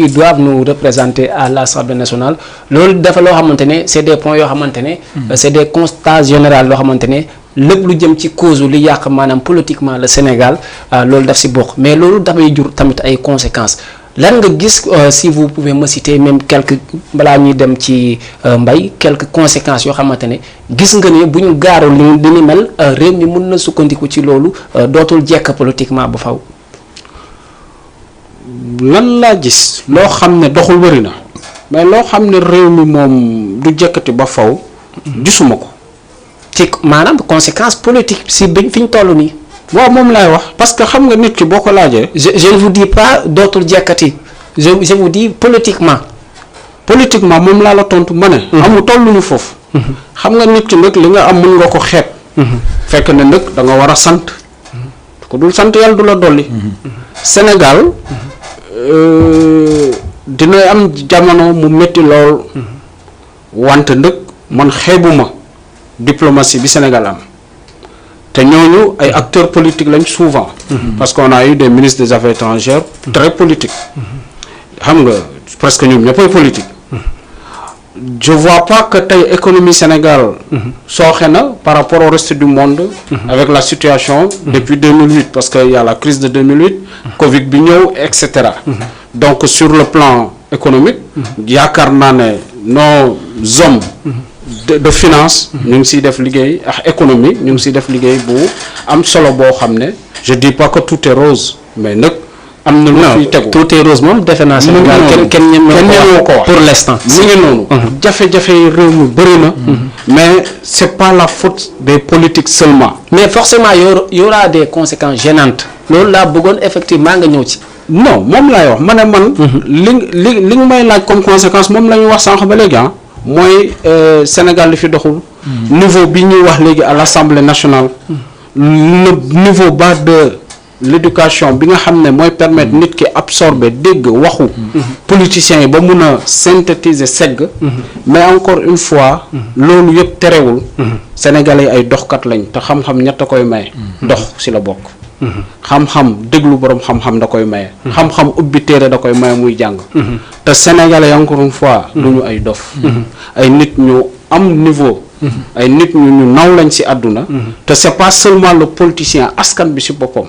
doivent nous représenter à l'Assemblée nationale loolu dafa loo xamante ne c'est des points yoo xamante ne c'est des constats généraux loo xamante ne lépp lu jëm ci cause li yàq maanaam politiquement le Sénégal loolu daf si bokk mais loolu dafay jur tamit ay conséquences lan nga gis si vous pouvez me citer même quelques balaa ñuy dem ci mbay quelques conséquences yoo xamante ne gis nga ne bu ñu gaarul li ni mel réew mi mën na sukkandiku ci loolu dootul jekk politiquement ba faw lan laa gis loo xam ne doxul bëri na mais loo xam ne réew mi moom du jekkati ba faw gisuma ko ci maanaam conséquence politique si biñ fi ñu toll nii. waaw moom laay wax parce que xam nga nit ki boo ko laajee. je ne vous dis pas dootul jekkati je vous dis politiquement. politiquement moom laa la tontu ma ne. amul tolluñu foofu. xam nga nit ki nag li nga am mën nga ko xeeb. fekk ne nag da nga war a sant. ko dul sant yàlla du la dolli. Sénégal dina am jamono mu métti lool. wante nag man xeebuma diplomatie bi Sénégal am te ñooñu ay acteurs politiques lañ souvent parce qu'on a eu des ministres des affaires étrangères très politiques xam nga presque ñoom ñëppay politique je vois pas que tey économie Sénégal sooxe na par rapport au reste du monde avec la situation depuis 2008 parce que y a la crise de 2008 Covid bi ñëw et cetera donc sur le plan économique yaakaar naa ne nos hommes de finance ñu ngi siy def liggéey ak économie ñu ngi siy def liggéey bu am solo boo xam ne je dis pas que tout est rose mais nag am na lu fiy tegu tout est rose moom defe naa Sénégal kenn ñemewoo ko wax pour l'instant mi ngi noonu jafe-jafe yi réew mi bëri na mais c'est pas la faute des politiques seulement mais forcément y aura des conséquences gênantes loolu laa bëggoon effectivement nga ñëw ci non moom laay wax ma ne man li nga may laaj comme conséquence moom la ñu wax sànq ba léegi mooy Sénégal li fi doxul niveau bi ñuy wax léegi à l'Assemblée nationale le niveau bas de l'éducation bi nga xam ne mooy permettre nit ki absorber dégg waxu politiciens yi ba mun a synthétiser segg mais encore une fois loolu yëpp terewul Sénégalais yi ay doxkat lañ te xam-xam ñett a koy maye dox ci la bokk xam-xam déglu boroom xam-xam da koy maye xam-xam ubbi téere da koy maye muy jàng te Sénégalais encore une fois du ñu ay dof ay nit ñu am niveau ay nit ñu naw lañ ci àdduna te c'est pas seulement le politicien askan bi ci boppam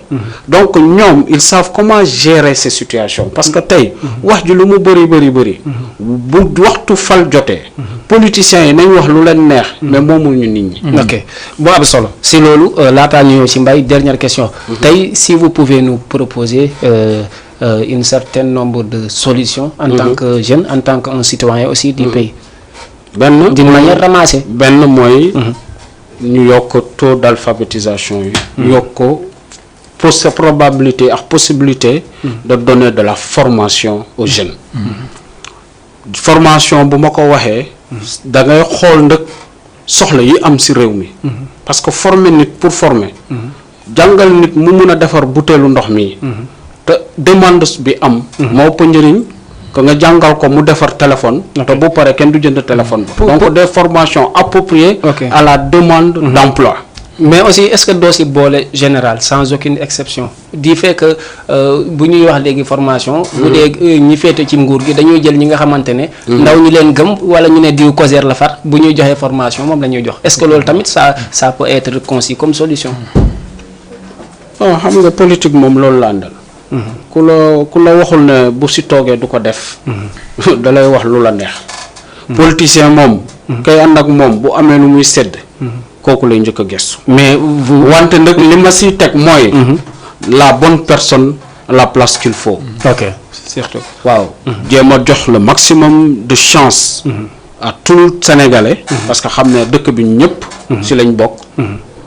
donc ñoom ils savent comment gérer ces situations parce que tey wax ji lu mu bëri bu waxtu fal jotee politiciens yi nañ wax lu leen neex mais moomul ñu nit ñi ok bu am solo si loolu laataa ñu ñëw ci Mbaye dernière question tey si vous pouvez nous proposer une certaine nombre de solutions en tant que jeune, en tant qu'un citoyen aussi du pays. D'une manière ramassée. Ben mooy ñu yokk taux d'alphabétisation yi. yokk probabilité ak possibilité de donner de la formation aux jeunes. Formation bu ma ko waxee da ngay xool ndëkk soxla yi am ci réew mi. parce que former nit pour former. jàngal nit mu mun a defar butéelu ndox mi. te demande bi am. moo ëpp njëriñ que nga jàngal ko mu defar téléphone. te bu paree kenn du jënd téléphone ba. donc des formations appropriées. à la demande d'emploi. mais aussi est-ce que doo si boole général sans aucune exception du fait que bu ñuy wax léegi formation. bu dee ñi féete ci nguur gi dañuy jël ñi nga xamante ne. ndaw ñi leen gëm wala ñu ne diw COSER la far bu ñuy joxee formation moom la ñuy jox est-ce que loolu tamit ça peut être conçu comme solution. bon xam nga politique moom loolu la àndal. ku la waxul ne bu si toogee du ko def. da lay wax lu la neex. politicien moom. kay ànd ak moom bu amee lu muy sedd. kooku lay njëkk a gëstu. mais wante nag li ma siy teg mooy. la bonne personne à la place qu'il faut. ok surtout. waaw jéem a jox le maximum de chance. à tout Sénégalais. parce que xam ne dëkk bi ñëpp. si lañ bokk.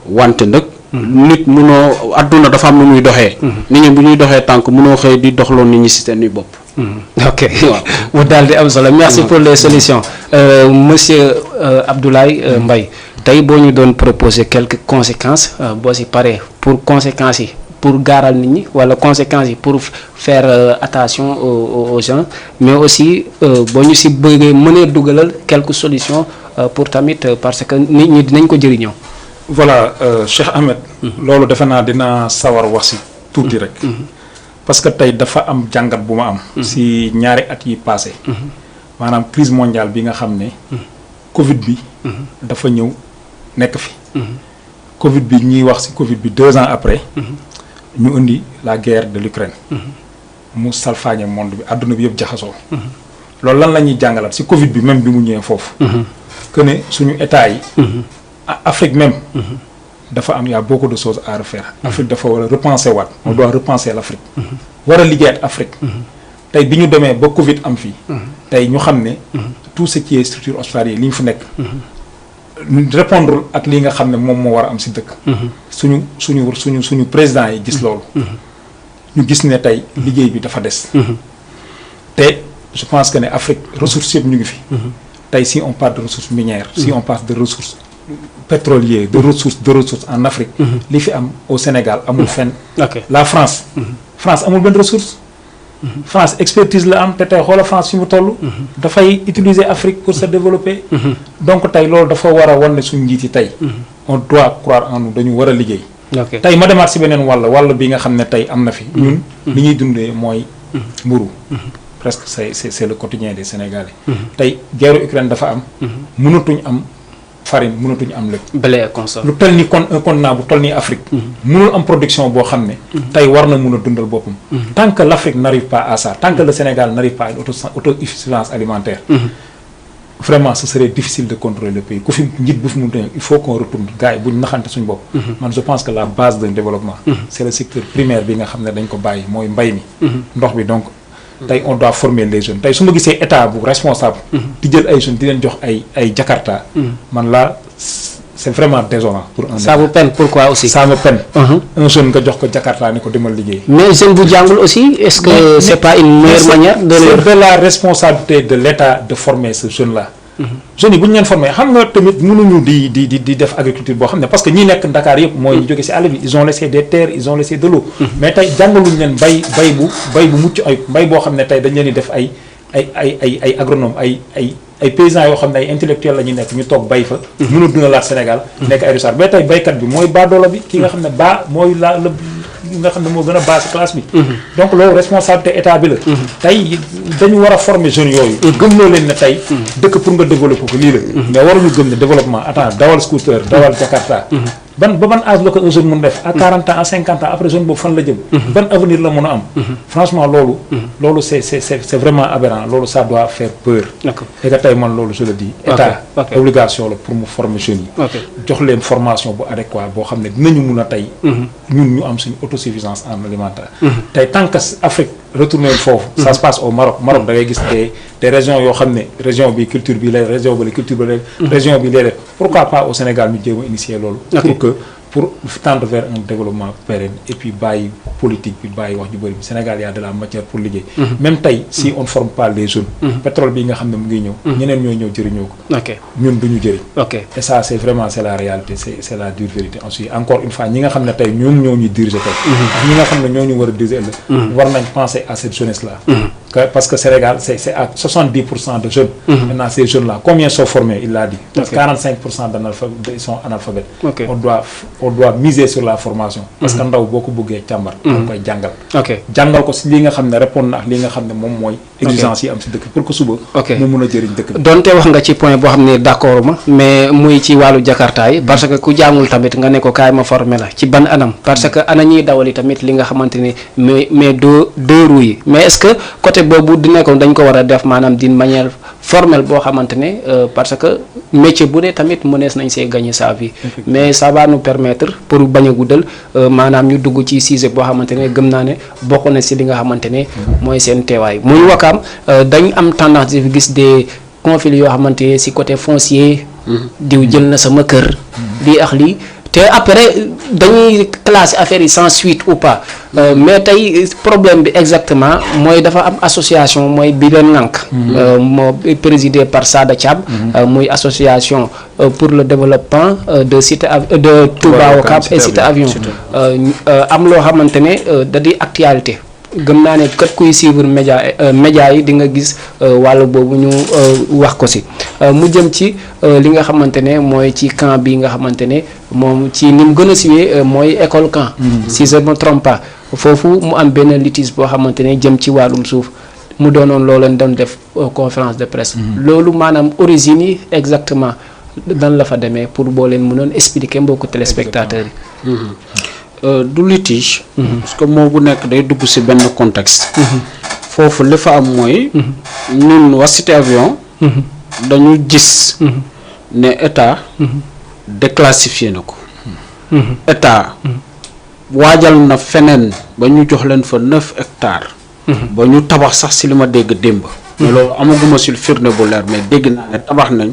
wante nag. nit munoo adduna dafa am nu muy doxee. nit ñi bu ñuy doxee tànk munoo xëy di doxloo nit ñi si seen i bopp. ok mu daal di am solo merci pour les solutions monsieur Abdoulaye Mbaye tey boo ñu doon proposer quelques conséquences boo si paree pour conséquences yi pour gaaral nit ñi wala conséquences yi pour faire attention aux gens mais aussi boo ñu si bëggee mënee dugalal quelques solutions pour tamit parce que nit ñi dinañ ko jëriñoo. voilà Cheikh Ahmed. loolu defe naa dina sawar wax si tuuti rek. parce que tey dafa am jàngat bu ma am. si ñaari at yi passé maanaam crise mondiale bi nga xam ne. Covid bi. dafa ñëw nekk fi. Covid bi ñuy wax si Covid bi 2 ans après. ñu indi la guerre de l'Ukraine. mu salfaañe monde bi àdduna bi yëpp jaxasoo. loolu lan la ñuy jàngalaat si Covid bi même bi mu ñëwee foofu. que ne suñu état yi. Afrique même. dafa am y a beaucoup de choses à refaire. Afrique dafa war a repenser waat. on doit repenser l'Afrique. war a liggéey ak Afrique. tey bi ñu demee ba Covid am fii. tey ñu xam ne. tout ce qui est structure hospitalière li ñu fi nekk. répondre ak li nga xam ne moom moo war a am si dëkk. suñu président yi gis loolu. ñu gis ne tey liggéey bi dafa des. te je pense que ne Afrique ressources yëpp ñu ngi fi. tey si on parle de ressources minières. si on parle de ressources pétrolières de ressources en Afrique. li fi am au Sénégal amul fenn. la France. France amul benn ressource. France expertise la am te tey xoola France fi mu toll. dafay utiliser Afrique pour se développer. donc tey loolu dafa war a wan ne suñu njiit yi tey. on doit croire en nous dañu war a liggéey. tey ma demaat si beneen wàll bi nga xam ne tey am na fi. ñun li ñuy dundee mooy mburu presque c'est le quotidien des Sénégalais. tey guerre Ukraine dafa am. mënatuñ am farine mënatuñ am lépp. blé et consort lu toll ni un continent bu toll ni Afrique. mënul am production boo xam ne. tey war na mun a dundal boppam. tant que l'Afrique n'arrive pas à ça tant que le Sénégal n'arrive pas à une autosuffisance alimentaire. vraiment ce serait difficile de contrôler le pays ku fi njiit bu fi mu ne il faut qu'on retourne gars yi bu ñu naxante suñu bopp. man je pense que la base d'un développement. c'est le secteur primaire bi nga xam ne dañ ko bàyyi mooy mbay mi. ndox bi donc. tey on doit former les jeunes tey su ma gisee état bu responsable. di jël ay jeunes di leen jox ay Jakarta. man là c'est vraiment désolant pour un. ça vous peine pourquoi aussi. ça me peine. un jeune nga jox ko Jakarta ni ko demal liggéey. mais jeune bu jàngul aussi est-ce que c'est pas une meilleure manière de. c'est de la responsabilité de l'État de former ce jeune là. jeunes yi bu ñu leen formé xam nga tamit mënuñu di def agriculture boo xam ne parce que ñi nekk Dakar yëpp mooy ñu jóge ci àll bi ils ont laissé des terres ils ont laissé de l'eau mais tey jàngaluñu leen bay bu mucc ay mbay boo xam ne tey dañ leen di def ay agronome ay paysans yoo xam ne ay intellectuels la ñuy nekk ñu toog bay fa mën a dundalaat Sénégal nekk ay richard mais tey baykat bi mooy baadoola bi ki nga xam ne mooy nga xam ne moo gën a base classe bi donc loolu responsabilité état bi la tey dañu war a former jeunes yooyu gëm loo leen ne tey dëkk pour nga développer ko lii la mais waruñu gëm ne développement attends dawal scooter dawal Jakarta ban âge la ko un jeune mën def à 40 ans à 50 ans après jeune boobu fan la jëm ban avenir la mën a am franchement loolu c'est vraiment aberrant loolu ça doit faire peur et que tey man loolu je le dis état obligation la pour mu former jeunes yi jox leen formation bu adéquat boo xam ne dinañu mun a tey ñun ñu am suñu autosuffisance en alimentaire tey tant que Afrique retourner foofu. Ça se passe au Maroc. Maroc da ngay gis des régions yoo xam ne région bi culture bi la région bi la culture bi la région bi léeg pourquoi pas au Sénégal ñu jéem a initier loolu. pour tendre vers un développement pérenne et puis bàyyi politique bi bàyyi wax ju bëri bi Sénégal y a de la matière pour liggéey. Même tey si on ne forme pas les jeunes. pétrole bi nga xam ne mu ngi ñëw. ñeneen ñoo ñëw jëriñoo ko. ñun du ñu jëriñ. et ça c'est vraiment c'est la réalité c'est la dure vérité. Ensuite encore une fois ñi nga xam ne tey ñoom ñoo ñuy diriger tey. ak ñi nga xam ne ñoo ñu war a diriger ëllëg. war nañ penser à cette jeunesse là. Parce que Sénégal c'est à 70% de jeunes. Maintenant ces jeunes là combien sont formés il l'a dit. 45% d'analphabètes ils sont analphabètes. on doit miser sur la formation. parce que ndaw boo ko bëggee càmbar. da koy jàngal. jàngal ko si li nga xam ne répondre na ak li nga xam ne moom mooy. exigence yi am si dëkk pour que suba. mu mun a jëriñ dëkk bi. donte wax nga ci point boo xam ne d'accord ma mais muy ci wàllu Jakarta yi parce que ku jàngul tamit nga ne ko kaay ma formé la ci ban anam parce que ana ñuy dawali tamit li nga xamante ni mais deux roues yi mais est-ce que côté boobu di nekkoon dañ ko war a def maanaam d'une manière formelle boo xamante ne parce que métier bu dee tamit mënees nañ see gagner sa vie mais ça va nous permettre pour bañ a guddal maanaam ñu dugg ci sujet boo xamante ne gëm naa ne bokk na si li nga xamante ne mooy seen teewaay muy Wakaam dañ am tendance di gis des conflits yoo xamante ne si côté foncier diw jël na sama kër lii ak lii te après dañuy classer affaire yi sans suite ou pas mais tey problème bi exactement mooy dafa am association mooy bi leen ŋànk moo présidé par Sada Thiam muy association pour le développement de cité de Touba Wakaam et cité avion am loo xamante ne da di actualité gëm naa ne kat kuy suivre média yi di nga gis wàllu boobu ñu wax ko si mu jëm ci li nga xamante ne mooy ci camp bi nga xamante ne moom ci ni mu gën a siwee mooy école camp si je ne me trompe pas foofu mu am benn litige boo xamante ne jëm ci wàllum suuf mu doonoon loo leen doon def conférence de presse loolu maanaam origine yi exactement dan la fa demee pour boo leen mënoon expliquer mbokku téléspectateurs yi du litige parce que moo bu nekk day dugg ci benn contexte foofu li fa am mooy ñun waa Cité Avion dañu gis ne état déclassifié na ko état waajal na feneen ba ñu jox leen fa 9 hectares ba ñu tabax sax ci li ma dégg démb mais loolu amaguma ci firnde bu leer mais dégg naa ne tabax nañ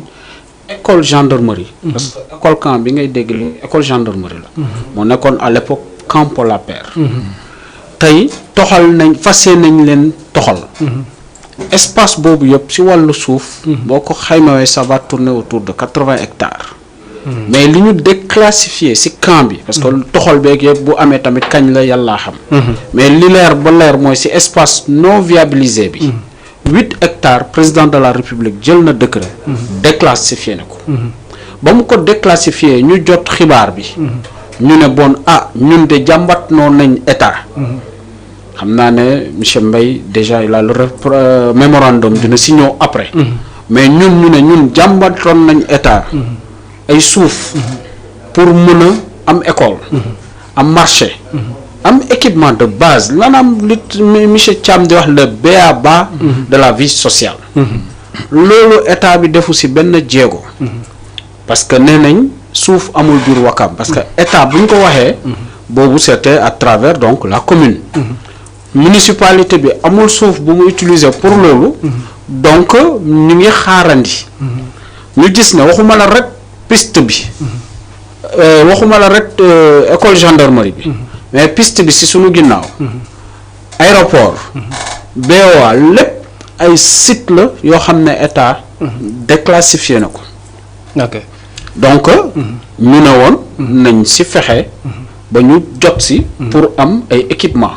école gendarmerie parce que école camp bi ngay dégg li école gendarmerie la moo nekkoon à l'époque camp Paul Lapère tey toxal nañ fase nañ leen toxal espace boobu yëpp ci wàllu suuf boo ko xaymawee ça va tourner autour de 80 hectares mais li ñu déclassifié ci camp bi parce que toxal beeg yëpp bu amee tamit kañ la yàllaa xam mais li leer ba leer mooy ci espace non viabilisé bi 8 hectares président de la république jël na décret déclassifié na ko ba mu ko déclassifié ñu jot xibaar bi ñu ne bon ñun de jàmbat noonu nañ état xam naa ne monsieur Mbaye déjà il a le mémorandum dina si ñëw après mais ñun jàmbatoon nañ état ay suuf pour mën a am école am marché am équipement de base maanaam li monsieur Thiam di wax le b.a.-ba de la vie sociale loolu état bi defu ci benn jéego parce que nee nañ suuf amul biir Wakaam parce que état bu ñu ko waxee boobu c'était à travers donc la commune municipalité bi amul suuf bu mu utiliser pour loolu donc ñu ngi xaarandi ñu gis ne waxuma la rek piste bi waxuma la rek école gendarmerie bi mais piste bi ci sunu ginnaaw aéroport BOA lépp ay site la yoo xam ne état déclassifié na ko donc ñu ne woon nañ ci fexe ba ñu jot ci pour am ay équipement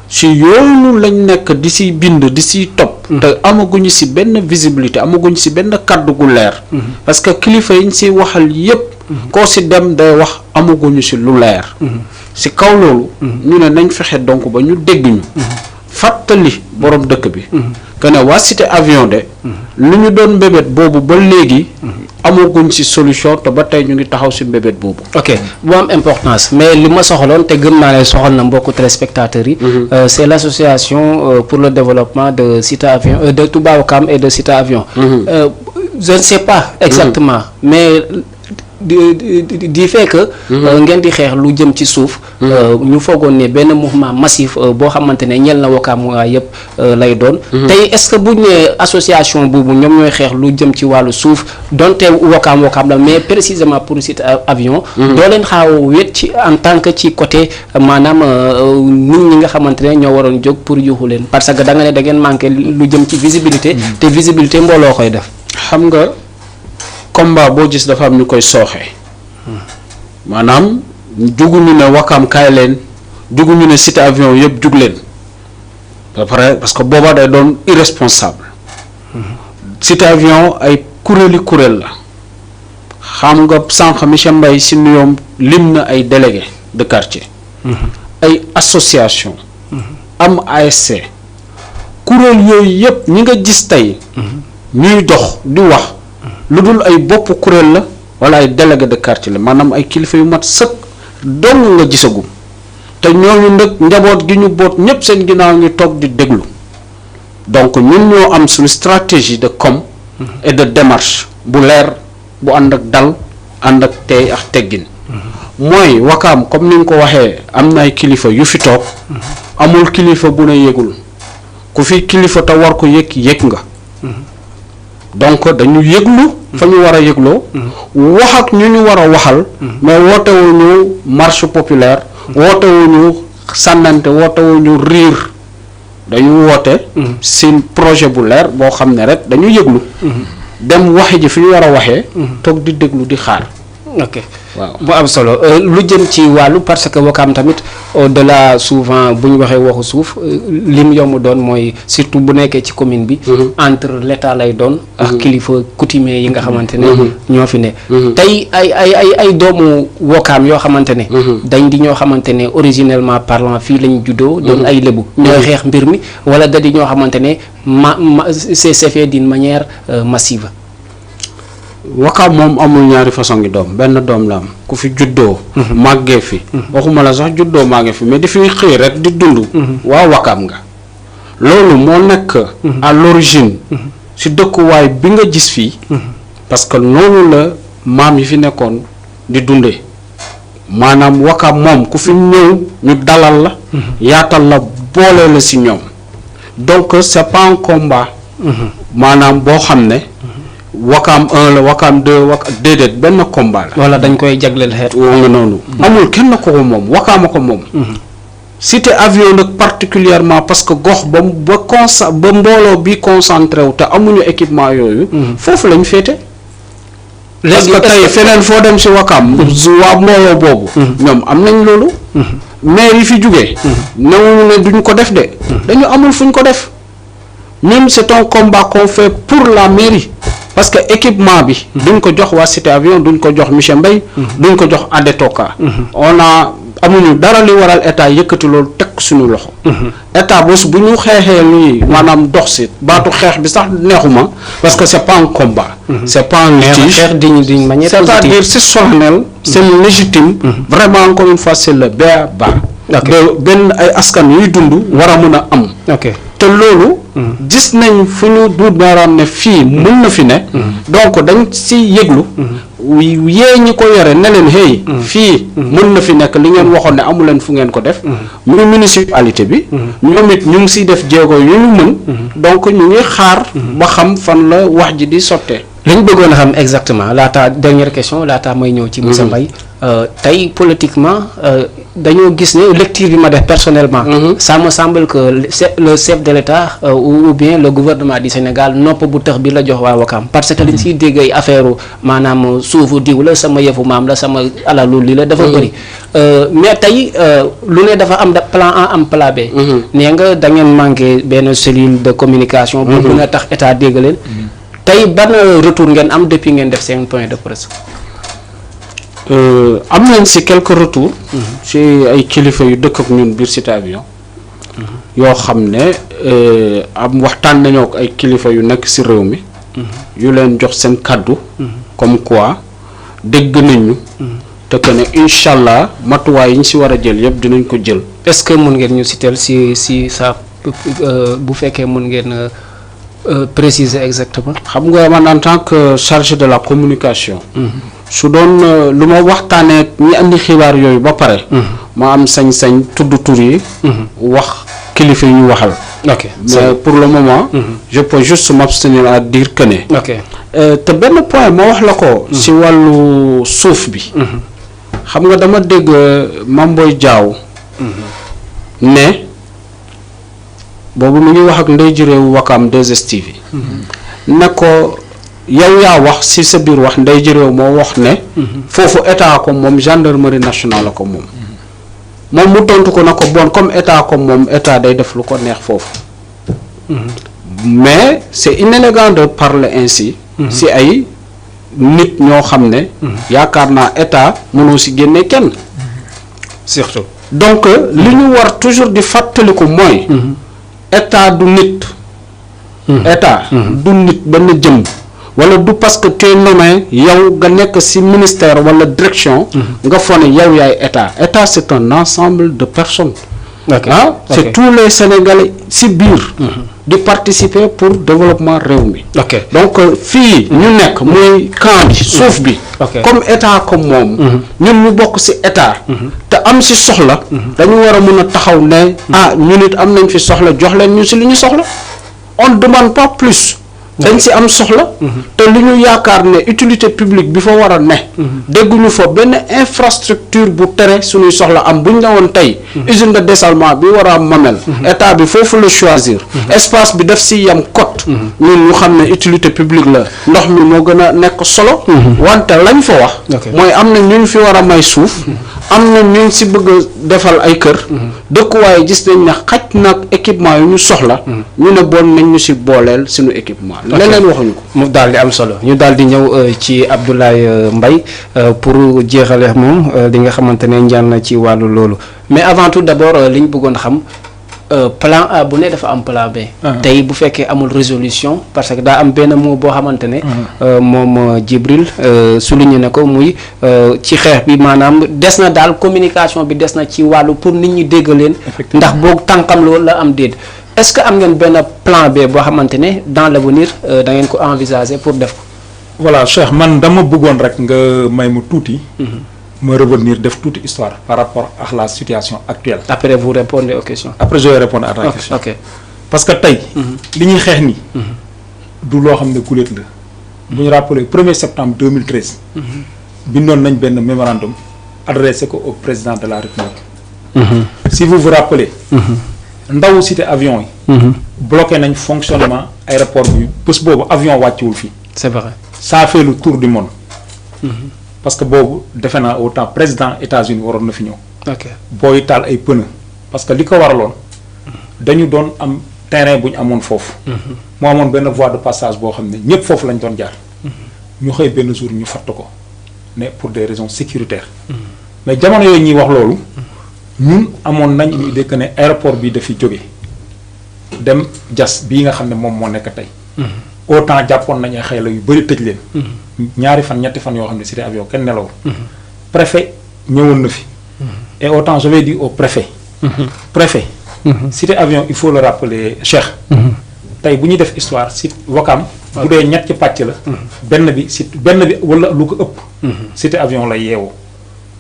ci yoonu lañ nekk di ci bind di ci topp te amaguñu ci benn visibilité amaguñu ci benn kàddu gu leer parce que kilifa yi ñu ci waxal yépp koo ci dem day wax amaguñu ci lu leer ci kaw loolu ñu ne nañ fexe donc ba ñu dégg ñu fàttali borom dëkk bi que ne waa Cité Avion de lu ñu doon mbébét boobu ba léegi amaguñ ci solution te ba tey ñu ngi taxaw ci mbébét boobu. ok bu am importance mais li ma soxaloon te gëm naa ne soxal na mbokku téléspectateurs yi. c'est l'association pour le développement de Cité Avion de Touba Wakaam et de Cité Avion. Je ne sais pas exactement mais di fait que ngeen di xeex lu jëm ci suuf ñu foogoon ne benn mouvement massif boo xamante ne ñel na Wakaam waa yëpp lay doon tey est-ce que buñ ne association boobu ñoom ñooy xeex lu jëm ci wàllu suuf donte Wakaam la mais précisément pour Cité Avion doo leen xaaw wet ci en tant que ci côté maanaam nit ñi nga xamante ne ñoo waroon jóg pour yuuxu leen parce que da nga ne da ngeen manqué lu jëm ci visibilité te visibilité mbooloo koy def xam nga combat boo gis dafa am ñu koy sooxee maanaam juguñu ne Wakaam kaay leen juguñu ne Cité Avion yëpp jug leen ba pare parce que boobaa day doon irresponsable Cité Avion ay kuréel la xam nga sànq monsieur Mbaye si nuyoom lim na ay délégué de quartier ay association am ASC kuréel yooyu yëpp ñi nga gis tey ñuy dox di wax lu dul ay bopp kuréel la wala ay délégué de quartier la maanaam ay kilifa yu mat sëkk dong nga gisagum te ñooñu nag njaboot gi ñu boot ñëpp seen ginnaaw ngi toog di déglu donc ñun ñoo am suñu stratégie de com et de démarche bu leer bu ànd ak dal ànd ak tey ak teggin mooy Wakaam comme ni nga ko waxee am na ay kilifa yu fi toog amul kilifa bu ne yëgul ku fi kilifa te war ko yëg nga donc dañu yëglu fa ñu war a yëgloo wax ak ñu war a waxal mais wootewuñu marche populaire wootewuñu sànnante wootewuñu riir dañu woote seen projet bu leer boo xam ne rek dañu yëglu dem waxe ji fi ñu war a waxee toog di déglu di xaar ok waaw bu am solo lu jëm ci wàllu parce que Wakaam tamit au-delà souvent bu ñu waxee waxu suuf lim yomb doon mooy surtout bu nekkee ci commune bi entre l'état lay doon ak kilifa coutumier yi nga xamante ne ñoo fi ne tey ay doomu Wakaam yoo xamante ne dañ di ñoo xamante ne originellement parlant fii lañ juddoo doon ay lébu ñooy xeex mbir mi wala da di ñoo xamante ne c'est fait d'une manière massive Wakaam moom amul ñaari façon ngi doom benn doom la am ku fi juddoo màggee fi waxuma la sax juddoo màggee fi mais di fi xëy rek di dund waa Wakaam nga loolu moo nekk à l'origine si dëkkuwaay bi nga gis fii parce que noonu la maam yi fi nekkoon di dundee maanaam Wakaam moom ku fi ñëw ñu dalal la yaatal la boole la si ñoom donc c'est pas un combat maanaam boo xam ne Wakaam 1 la Wakaam 2 déedéet benn combat la. wala dañ koy jagleel xeet. woo nga noonu. amul kenn ko moom Wakaam a ko moom. Cité Avion nag particulièrement parce que gox ba mbooloo bi concentré wu te amuñu équipement yooyu. foofu lañ féete. parce que tey feneen foo dem si Wakaam. waa mbooloo boobu. ñoom am nañ loolu. maire yi fi jugee. newuñu ne duñ ko def de. dañu amul fuñ ko def. ñun c'est un combat qu'on fait pour la mairie. parce que équipement bi duñ ko jox waa Cité Avion duñ ko jox monsieur Mbaye duñ ko jox Adetoka on a amuñu dara li waral état yëkkati loolu teg suñu loxo état bés bu ñu xeexee lii maanaam dox si baatu xeex bi sax neexuma parce que c'est pas un combat c'est pas un litige c'est-à-dire c'est solennel c'est légitime vraiment encore une fois c'est le b.a.-ba benn ay askan yuy dund war a mën a am te loolu gis nañ fu ñu duut baaraam ne fii mën na fi ne donc dañ si yëglu yee ñi ko yore ne leen hey fii mën na fi nekk li ngeen waxoon ne amu leen fu ngeen ko def muy municipalité bi ñoom it ñu ngi siy def jéego yu ñu mën donc ñu ngi xaar ba xam fan la wax ji di sottee li ñu bëggoon a xam exactement laata dernière question laata may ñëw ci Moussa Mbaye tey politiquement dañoo gis ne lecture bi ma def personnellement ça me semble que le chef de l'État ou bien le gouvernement du Sénégal nopp bu tëx bi la jox waa Wakaam parce que liñ siy dégg ay affaire maanaam suufu diw la sama yëfu maam la sama alalu li la dafa bëri mais tey lu ne dafa am plan A am plan B nee nga da ngeen manqué benn cellule de communication pour mën a tax état dégg leen tey ban retour ngeen am depuis ngeen def seen point de presse am nañ si quelques retours ci ay kilifa yu dëkk ak ñun biir Cité Avion yoo xam ne am waxtaan nañoo ak ay kilifa yu nekk si réew mi yu leen jox seen kàddu comme quoi dégg nañu te que ne incha allah matuwaay yi ñu si war a jël yëpp dinañ ko jël. est-ce que mun ngeen ñu citer si sa bu fekkee mun ngeen préciser exactement. xam nga man en tant que chargé de la communication su doon lu ma waxtaanee ñi andi xibaar yooyu ba pare. ma am sañ-sañ tudd tur yi. wax kilifa yi ñu waxal. ok mais pour le moment. je peux juste m'abstenir à dire que ne. ok te benn point ma wax la ko. si wàllu suuf bi. xam nga dama dégg Mame Boye Diao. ne boobu mu ngi wax ak ndey ji réew Wakam 2STV. ne ko yow yaa wax si sa biir wax ndey ji réew moo wax ne. foofu état ko moom gendarmerie nationale la ko moom. moom mu tontu ko na ko bon comme état ko moom état day def lu ko neex foofu. mais c'est inélégant de parler ainsi. si ay nit ñoo xam ne. yaakaar naa état mënoo si génne kenn. surtout. donc li ñu war toujours di fàttaliku mooy. état du nit. état du nit benn jëm. wala du parce que tu es nommé yow nga nekk ci ministère wala direction. nga fone yow yaay état état c'est un ensemble de personnes. C'est tous les Sénégalais ci biir. di participer pour développement réew mi. donc fii ñu nekk muy camp bi suuf bi. comme état comme moom. ñun ñu bokk ci état. te am ci soxla. dañu war a mën a taxaw ne. ñu nit am nañ fi soxla jox leen ñu ci li ñu soxla. on ne demande pas plus. dañ ci am soxla. te li ñu yaakaar ne utilité publique bi fa war a ne. dégguñu fa benn infrastructure bu tere suñuy soxla am bu ñu ne woon tey. usine de dessalement bi war a am Mamel. état bi foofu la choisir. espace bi def ci yam cote. ñun ñu xam ne utilité publique la ndox mi moo gën a nekk solo. wante lañ fa wax. mooy am na ñu fi war a may suuf. am na ñu ci bëgg a defal ay kër. dëkkuwaay gis nañ ne xaj nag équipement yu ñu soxla. ñu ne bon nañ ñu ci booleel suñu équipement. leneen waxuñu ko. mu daal di am solo ñu daal di ñëw ci Abdoulaye Mbaye pour jeexale moom li nga xamante ne njaan na ci wàllu loolu mais avant tout d'abord li ñu bëggoon xam plan A bu ne dafa am plan B. tey bu fekkee amul résolution parce que daa am benn mot boo xamante ne. moom Djibril souligné na ko muy ci xeex bi maanaam des na daal communication bi des na ci wàllu pour nit ñi dégg leen. ndax boog tànkam loolu la am déet. est-ce que am ngeen benn plan B boo xamante ne dans l'avenir da ngeen ko envisager pour def ko. voilà Cheikh man dama bëggoon rek nga may mu tuuti. ma revenir def toute histoire par rapport à la situation actuelle. Après vous répondez aux questions. Après je vais répondre à ta question. Ok. Parce que tey. li ñuy xeex nii. du loo xam ne guléet la. bu ñu rappelé 1er septembre 2013. bindoon nañ benn mémorandum adressé ko au président de la République. Si vous vous rappelez. ndawu cité avion yi. bloqué nañ fonctionnement aéroport bi bés boobu avion wàcciwul fii. C'est vrai. Ça a fait le tour du monde. Parce que boobu defe naa autant président États-Unis waroon na fi ñëw. ok booy taal ay pneu. parce que li ko waraloon dañu doon am terrain bu ñu amoon foofu. moo amoon benn voie de passage boo xam ne ñëpp foofu lañ doon jaar. ñu xëy benn jour ñu fatt ko ne pour des raisons sécuritaires. mais jamono yooyu ñuy wax loolu. ñun amoon nañ ñu dégg ne aéroport bi dafi jóge dem jas bii nga xam ne moom moo nekk tey. autant jàppoon nañ ay xayla yu bëri tëj leen. ñaari fan ñetti fan yoo xam ne cité avion kenn nelawul. préfet ñëwoon na fi. et autant je vais dire au préfet. préfet. cité avion il faut le rappeler Cheikh. tey bu ñuy def histoire si Wakam. bu dee ñetti pàcc la. benn bi wala lu ko ëpp. cité avion lay yeewoo.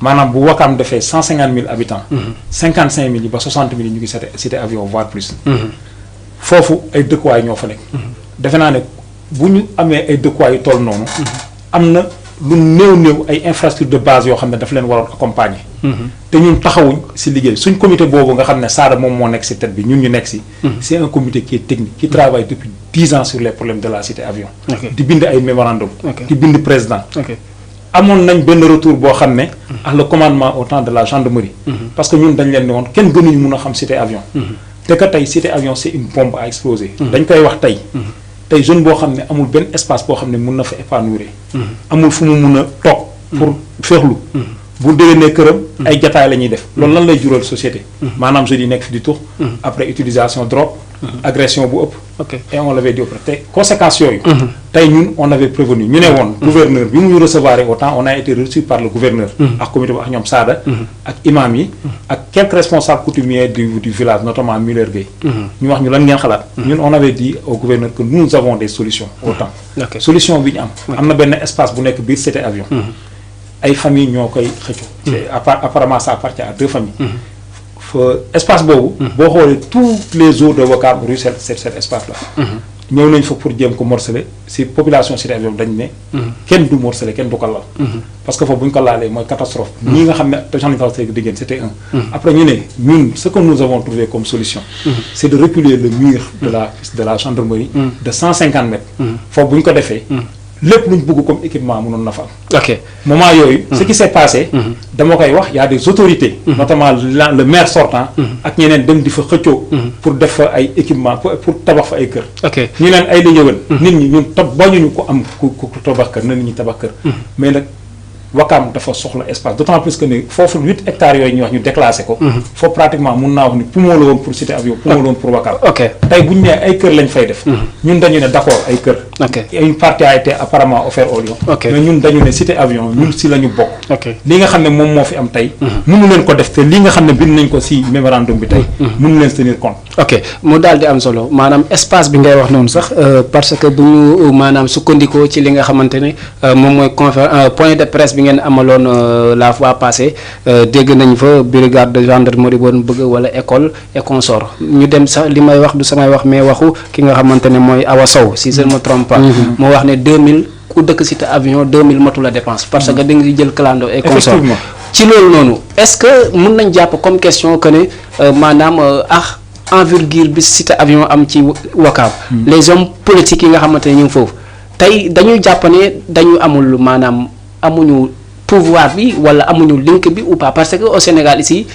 maanaam bu Wakam defee 150 000 habitants. 55 000 yi ba 60 000 yi ñu ngi cité avion voire plus. foofu ay dëkkuwaay ñoo fa nekk. defe naa ne bu ñu amee ay dëkkuwaay yu toll noonu. am na lu néew ay infrastructures de base yoo xam ne daf leen waroon accompagner. te ñun taxawuñ ci liggéey suñ comité boobu nga xam ne Sada moom moo nekk ci tête bi ñun ñu nekk ci. c'est un comité qui est technique qui travaille depuis 10 ans sur les problèmes de la cité avion. di bind ay mémorandum. di bind président. amoon nañ benn retour boo xam ne. ak le commandement au temps de la gendarmerie. parce que ñun dañ leen ne woon kenn gënuñu mun a xam cité avion. te que tey cité avion c'est une bombe à exploser. dañ koy wax tey. tey jeune boo xam ne amul benn espace boo xam ne mun na fa épanouir. amul fu mu mun a toog. pour féexlu. bu déwénee këram. ay jataay la ñuy def. loolu lan lay jural société. maanaam jeunes yi nekk fi di tux. après utilisation drogue. agression bu ëpp. et on l'avait dit auprès te conséquences yooyu. tey ñun on avait prévenu ñu ne woon. gouverneur bi mu ñu recevoir autant on a été reçu par le gouverneur. ak comité bi ak ñoom Sada. ak imam yi. ak quelques responsables coutumiers du village notamment Muller Gueye. ñu wax ñu lan ngeen xalaat. ñun on avait dit au gouverneur que nous avons des solutions autant. solution bi ñu am na benn espace bu nekk biir cité avion. ay famille ñoo koy xëccoo. apparemment ça appartient à 2 familles. espace boobu. boo xoolee tous les eaux de Ouakam ruissellent cet espace là. ñëw nañ fa pour jéem ko morceler si population Cité Avion dañ ne. kenn du morceler kenn du ko lal. parce que foofu bu ñu ko laalee mooy catastrophe. ñi nga xam ne te genre de c'était un. après ñu ne ñun ce que nous avons trouvé comme solution. c'est de reculer le mur de la gendarmerie. de 150 mètres. foofu bu ñu ko defee. lépp lu ñu bëgg comme équipement mënoon na fa am. ok moment yooyu. ce qui s'est passé. dama koy wax y a des autorités. notamment le maire sortant. ak ñeneen dem di fa xëccoo. pour def fa ay équipement pour tabax fa ay kër. ok ñu leen ay la ñëwal. nit ñi ñun bañuñu ko am ku tabax kër na nit ñi tabax kër. mais nag Ouakam dafa soxla espace d'autant plus que ne foofu 8 hectares yooyu ñuy wax ñu déclassé ko. foofu pratiquement mun naa wax ni poumon la woon pour Cité Avion poumon la woon pour Ouakam. ok tey bu ñu nee ay kër lañ fay def. ñun dañu ne d'accord ay kër. ok une partie a été apparemment offerte au Lion. ok mais ñun dañu ne Cité Avion ñun si la ñu bokk. ok li nga xam ne moom moo fi am tey. mënu leen ko def te li nga xam ne bind nañ ko si mémorandum bi tey. mënu leen tenir compte. ok mu daal di am solo maanaam espace bi ngay wax noonu sax parce que bu ñu maanaam sukkandikoo ci li nga xamante ne moom mooy point de presse bi ngeen amaloon la fois passée dégg nañ fa brigade de gendarmerie boon bëgg wala école et consort ñu dem sax li may wax du samay wax mais waxu ki nga xamante ne mooy Awa Sow si je ne me trompe pas. moo wax ne 2000 ku dëkk Cité Avion 2000 matu la dépense. parce que da nga jël clando et consort. ci loolu noonu est-ce que mën nañ jàpp comme question que ne maanaam envergure bi Cité Avion am ci Ouakam. les hommes politiques yi nga xamante ne ñu ngi foofu tey dañuy jàpp ne dañu amul maanaam amuñu pouvoir bi wala amuñu link bi ou pas parce que au Sénégal ici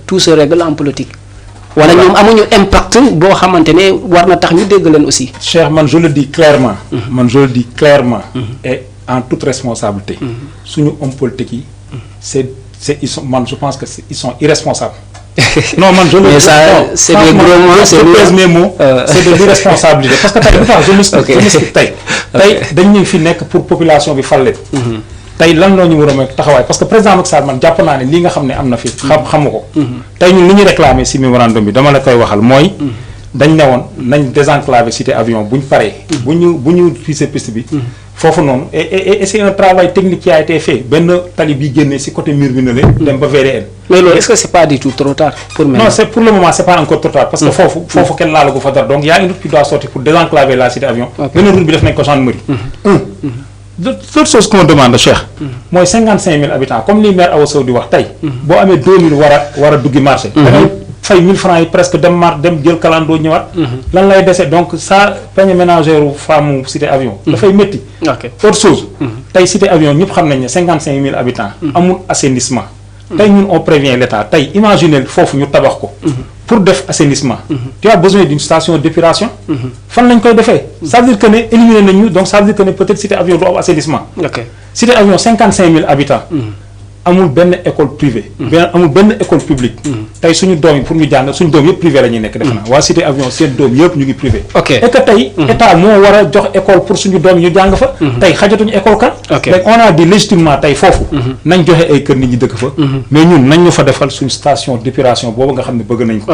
tout se règle en politique. wala ñoom amuñu impact boo xamante ne war na tax ñu dégg leen aussi. Cheikh man je le dis clairement. et en toute responsabilité. suñu homme politique yi. ils sont man je pense que ils sont irresponsables. non man je le dis. c'est des gros mots c'est mes mots. c'est de l'irresponsabilité parce que tey je m'explique tey dañu fi nekk pour population bi fal leen. tey lan la ñu war a may taxawaay parce que président Macky Sall man jàpp naa ne li nga xam ne am na fi. xamu ko. tey ñun li ñu réclamé si mémorandum bi dama la koy waxal mooy. dañ ne woon nañ désenclaver Cité Avion bu ñu paree. bu ñu fii piste bi. foofu noonu et c'est un travail technique qui a été fait benn tali bi génnee si côté mur bi na leen. dem ba VDN. mais loolu est-ce que c'est pas du tout trop tard pour maintenant? Non, c'est pour le moment c'est pas encore trop tard parce que foofu kenn laalagu fa dara donc y a une route qui doit sortir pour désenclaver la Cité Avion. benn route bi def nañ ko gendarmerie. L'autre chose qu'on demande Cheikh. mooy 55 000 habitants comme li maire Awa Sow di wax tey. boo amee 2000 war a duggi marché. da ngay fay 1000 francs yi presque dem jël kalandoo ñëwaat. lan lay dese donc ça panier ménagère u femme Cité Avion. dafay métti. autre chose. tey Cité Avion ñëpp xam nañ ne 55 000 habitants. amul assainissement. tey ñun on prévient l'État tey imaginez foofu ñu tabax ko. pour def assainissement. tu as besoin d'une station d'épuration. fan lañ koy defee. ça veut dire que ne éliminer nañ ñu donc ça veut dire que ne peut-être Cité Avion du am assainissement. Cité Avion 55 000 habitants. amul benn école privée. amul benn école publique. tey suñu doom yi pour ñu jàng suñu doom yëpp privé la ñuy nekk. defe naa waa Cité Avion seen doom yëpp ñu ngi privé. et que tey état moo war a jox école pour suñu doom yi ñu jàng fa. tey xajatuñu école kan. donc on a dit légitimement tey foofu. nañ joxe ay kër nit ñi dëkk fa. mais ñun nañ ñu fa defal suñu station d'épuration boobu nga xam ne bëgg nañ ko.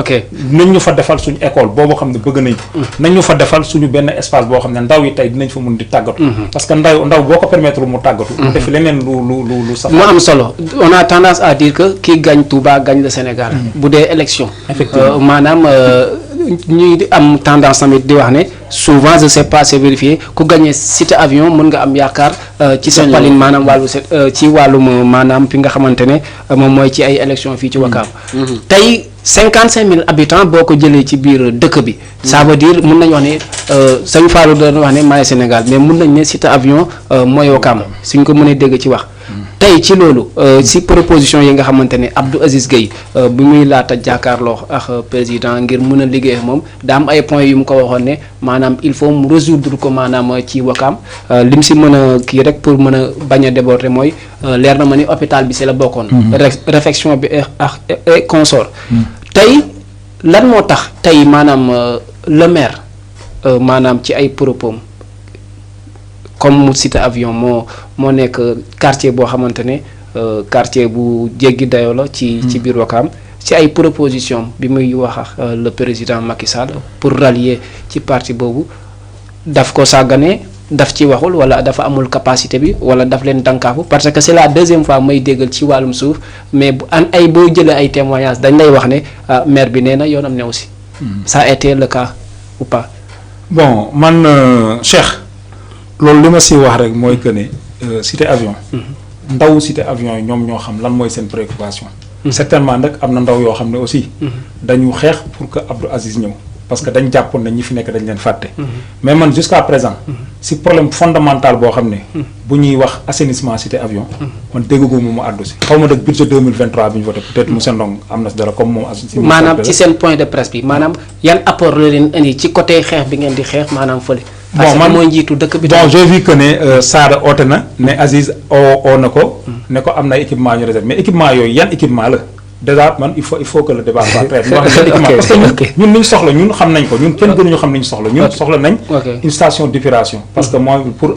nañ ñu fa defal suñu école boobu xam ne bëgg nañ ko. nañ ñu fa defal suñu benn espace boo xam ne ndaw yi tey dinañ fa mun di tàggatu. parce que ndaw boo ko permettre mu tàggatu. mu def leneen lu sax. mu am solo. On a tendance à dire que qui gagne Touba gagne le Sénégal. bu dee élection. effectivement maanaam ñuy am tendance tamit di wax ne souvent je sais pas c'est vérifié ku gagné Cité Avion mën nga am yaakaar ci sa palin maanaam wàllu ci wàllum maanaam fi nga xamante ne moom mooy ci ay élection fii ci Ouakam. tey 55 000 habitants boo ko jëlee ci biir dëkk bi. ça veut dire mun nañu wax ne Sëñ Fallou doon wax ne maay Sénégal mais mun nañ ne Cité Avion mooy Ouakam suñ ko mënee dégg ci wax. tey ci loolu si proposition yi nga xamante ne Abdou Aziz Gueye bi muy laata jàkkaarloo ak président ngir mën a liggéey moom daa am ay points yu mu ko waxoon ne maanaam il faut mu résoudre ko maanaam ci Ouakam lim si mën a kii rek pour mën a bañ a déborder mooy leer na ma ni hôpital bi si la bokkoon. réfection bi et consort. tey lan moo tax tey maanaam le maire maanaam ci ay propos comme Cité Avion moo nekk quartier boo xamante ne quartier bu jéggi dayoo la ci biir Ouakam ci ay proposition bi muy wax ak le président Macky Sall pour rallier ci parti boobu daf ko sàggane daf ci waxul wala dafa amul capacité bi wala daf leen dànkaafu parce que c'est la deuxième fois may déggal ci wàllum suuf mais bu an ay boo jëlee ay témoignages dañ lay wax ne maire bi nee na yoonam ne aussi. ça a été le cas ou pas. bon man Cheikh loolu li ma si wax rek mooy que ne cité avion. ndaw cité avion yi ñoom ñoo xam lan mooy seen préoccupation. certainement nag am na ndaw yoo xam ne aussi. dañu xeex pour que Abdou Aziz ñëw. parce que dañ jàppoon ne ñi fi nekk dañ leen fàtte. mais man jusqu'à présent. si problème fondamental boo xam ne. bu ñuy wax assainissement cité avion. man déggagoo mu àddu si. xaw ma dëgg budget 2023 bi ñu voté peut-être monsieur Ndong am na si dara comme moom. maanaam ci seen point de presse bi maanaam yan apport la leen indi ci côté xeex bi ngeen di xeex maanaam fële. bon man mooy njiitu dëkk bi. bon j'ai vu que ne Sada oote na ne Aziz oo na ko. ne ko am na équipement ñu réservé mais équipement yooyu yan équipement la. déjà man il faut que le débat soit clair. parce que ñun li ñu soxla ñun xam nañ ko ñun kenn gënuñu xam li ñu soxla ñun soxla nañ. une station d'épuration. parce que mooy pour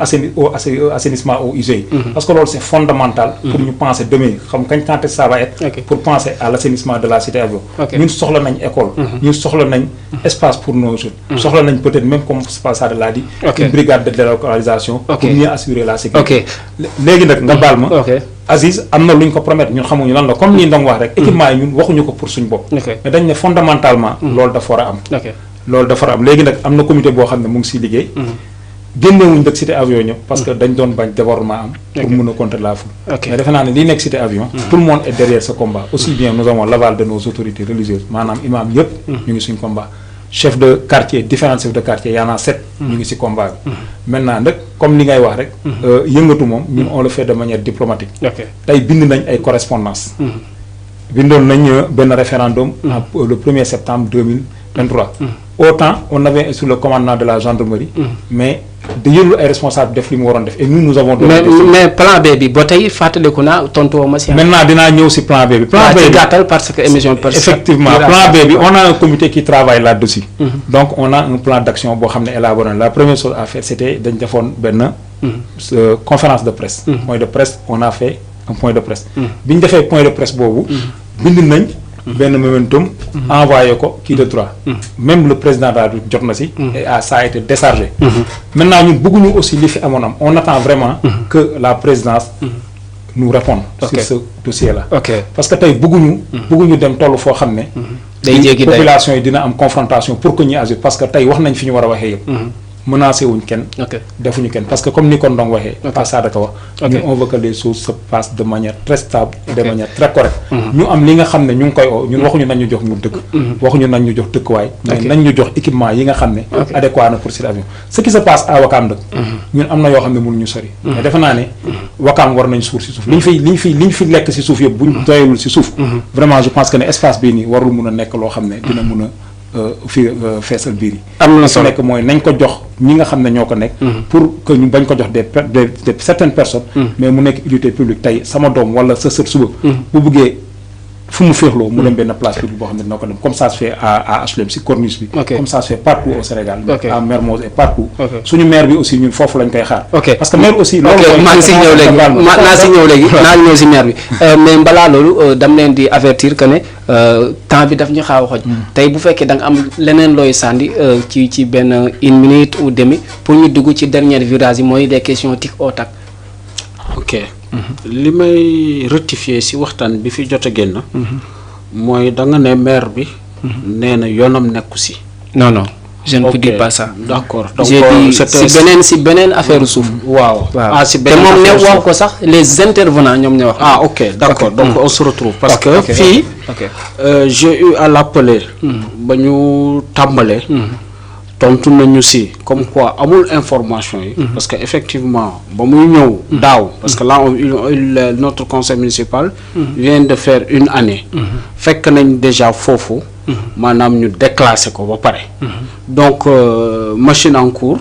assainissement eaux usées. parce que loolu c'est fondamental. pour ñu penser demain xam quand ça va être. pour penser à l'assainissement de la cité avion. ñun soxla nañ école. ñun soxla nañ espace pour nos jeunes. soxla nañ peut-être même comme ça l'a dit. une brigade de délocalisation. pour mieux assurer la sécurité. léegi nag nga baal ma. Aziz am na lu ñu ko promettre ñun xamuñu lan la comme ni Ndong wax rek. équipement yi ñun waxuñu ko pour suñu bopp. mais dañ ne fondamentalement. loolu dafa war a am. loolu dafa war a am léegi nag am na comité boo xam ne mu ngi siy liggéey. génnewuñ dëkk cité avion ñëpp parce que dañ doon bañ débordement am. pour mën a contrer la foule. mais defe naa ne lii nekk cité avion. tout le monde est derrière ce combat. aussi bien nous avons l'aval de nos autorités religieuses maanaam imam yëpp. ñu ngi suñ combat. chef de quartier différents chefs de quartier y en a 7. ñu ngi ci combat bi. maintenant nag comme li ngay wax rek. yëngatu moom ñun on le fait de manière diplomatique. tey bind nañ ay correspondance. bindoon nañ benn référendum. le 1er septembre 2023. autant on avait sur le commandement de la gendarmerie. mais da yëllu ay responsable def li mu waroon def et nous avons. mais plan B bi ba tey fàttaliku naa tontu woo ma si. maintenant dinaa ñëw ci plan B bi. plan B bi gàttal parce que émission. effectivement plan B bi on a un comité qui travaille là-dessus. donc on a un plan d'action boo xam ne élaboré la première chose à faire c'était dañ defoon benn. conférence de presse. point de presse on a fait un point de presse. bi ñu defee point de presse boobu. bind nañ. benn momentum envoyé ko kii de droit. même le président de la République jot na si. et ça a été déchargé. maintenant ñun bëgguñu aussi li fi amoon am on attend vraiment. que la présidence. nous réponde. sur ce dossier là. parce que tey bëgguñu dem toll foo xam ne. day jéggi population yi dina am confrontation pour que ñu agir parce que tey wax nañ fi ñu war a waxee yëpp. menacé wuñ kenn. defuñu kenn parce que comme ni ko Ndong waxee. pas ça da ko wax. ñun on veut que les choses se passent de manière très stable et de manière très correcte. ñu am li nga xam ne ñu ngi koy oo ñun waxuñu nañ ñu jox ñu dëkk. waxuñu nañ ñu jox dëkkuwaay. mais nañ ñu jox équipement yi nga xam ne. adéquat na pour cet avion. ce qui se passe à Wakam dëkk. ñun am na yoo xam ne mënuñu sori. mais defe naa ne Wakam war nañ suur si suuf li ñu fi lekk si suuf yëpp buñ doyalul si suuf. vraiment je pense que ne espace bii nii warul mun a nekk loo xam ne dina mun a. feesal biir yi. am na solo nekk mooy nañ ko jox ñi nga xam ne ñoo ko nekk. pour que ñu bañ ko jox des certaines personnes. mais mu nekk utilité publique tey sama doom wala sa sët suba. bu bëggee fu mu féexloo mu dem benn place publique boo xam ne dina ko dem comme ça se fait à HLM si corniche bi. comme ça se fait partout au Sénégal. à Mermoz et partout. suñu maire bi aussi ñun foofu lañ koy xaar. parce que maire aussi. loolu maa ngi si ñëw léegi naa si ñëw léegi naa ñëw si maire bi mais balaa loolu dam leen di avertir que ne temps bi daf ñu xaaw a xoj. tey bu fekkee da nga am leneen looy sànni ci benn une minute ou demi pour ñu dugg ci dernier virage yi mooy des questions tic au tac. ok li may rectifier ci waxtaan bi fi jot a génn. mooy da nga ne maire bi. nee na yoonam nekku ci. non je ne peux dire pas ça. d'accord donc j'ai dit si beneen affaire suuf. waaw si beneen affaire suuf te moom ne wax ko sax les intervenants ñoom ñoo wax. ok d'accord donc on se retrouve parce que fii. j'ai eu à l'appeler. ba ñu tàmbalee. tontu nañu si comme quoi amul information yi. parce que effectivement ba muy ñëw daaw. parce que là notre conseil municipal. vient de faire une année. fekk nañ déjà foofu. maanaam ñu déclassé ko ba pare. donc machine en cours.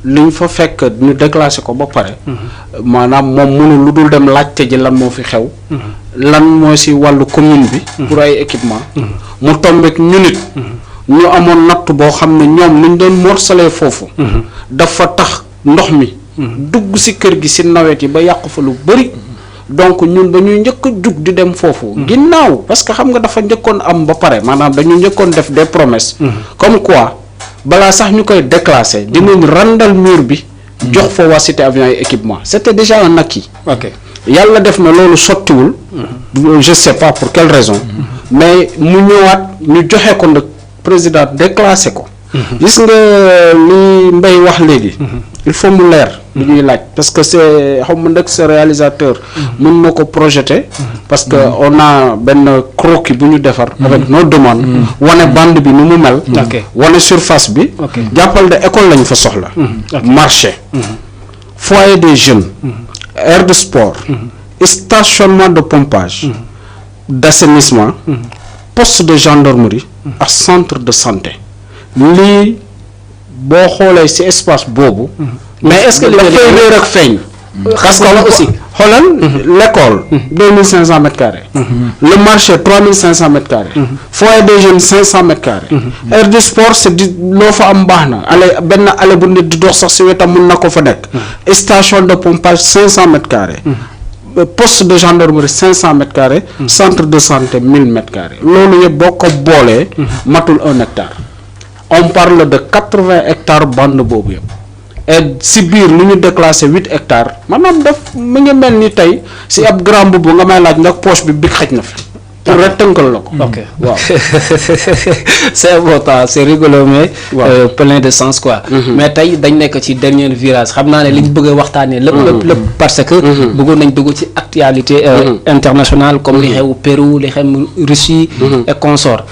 li ñu fa fekk ñu déclassé ko ba pare. maanaam moom mënul lu dul dem laajte ji lan moo fi xew. lan moo si wàllu commune bi. pour ay équipement. mu tombeek ñu nit. ñu amoon natt boo xam ne ñoom liñ doon morsalee foofu. dafa tax ndox mi. dugg ci kër gi ci nawet yi ba yàqu fa lu bari. donc ñun ba ñuy njëkk a jug di dem foofu. ginnaaw parce que xam nga dafa njëkkoon am ba pare maanaam dañu njëkkoon def des promesses. comme quoi balaa sax ñu koy déclasser dinañ randal mur bi jox fa waa Cité Avion ay équipement c'était déjà un acquis. ok yàlla def na loolu sottiwul. je sais pas pour quelle raison. mais mu ñëwaat ñu joxe ko nag président déclassé ko. gis nga li Mbaye wax léegi. il faut mu leer. lu ñuy laaj parce que c'est xaw ma nag ce réalisateur. mën na ko projeter. parce que on a benn croquis bu ñu defar. avec nos demandes. wane bande bi ni mu mel. wane surface bi. jàppal de école lañ fa soxla. marché. foyer des jeunes. aire de sport. stationnement de pompage. d'assainissement. poste de gendarmerie. ak centre de santé. lii boo xoolee ci espace boobu. mais est-ce que li dafay réer ak feeñ. parce que aussi xoolal l'école 2500 mètres carrés. le marché 3500 mètres carrés. foyer des jeunes 500 mètres carrés. aire de sport c'est loo fa am baax na benn allée bu nit di dox sax ci wetam mun na ko fa nekk. station de pompage 500 mètres carrés. poste de gendarmerie 500 mètres carrés. centre de santé 1000 mètres carrés. loolu yëpp boo ko boolee. matul 1 hectare. on parle de 80 hectares bande boobu yëpp. et si biir lu ñu déclassé 8 hectares maanaam daf mu ngi mel ni tey si ab grand boubou nga may laaj ndax poche bi big xaj na fi. pour rek tënkal la ko. ok waaw c'est important c'est rigolo mais. plein de sens quoi. mais tey dañ nekk ci dernier virage xam naa ne liñ bëgg a waxtaanee. lépp parce que. bëggoon nañ dugg ci actualité internationale comme li xew Pérou li xew Russie. et consort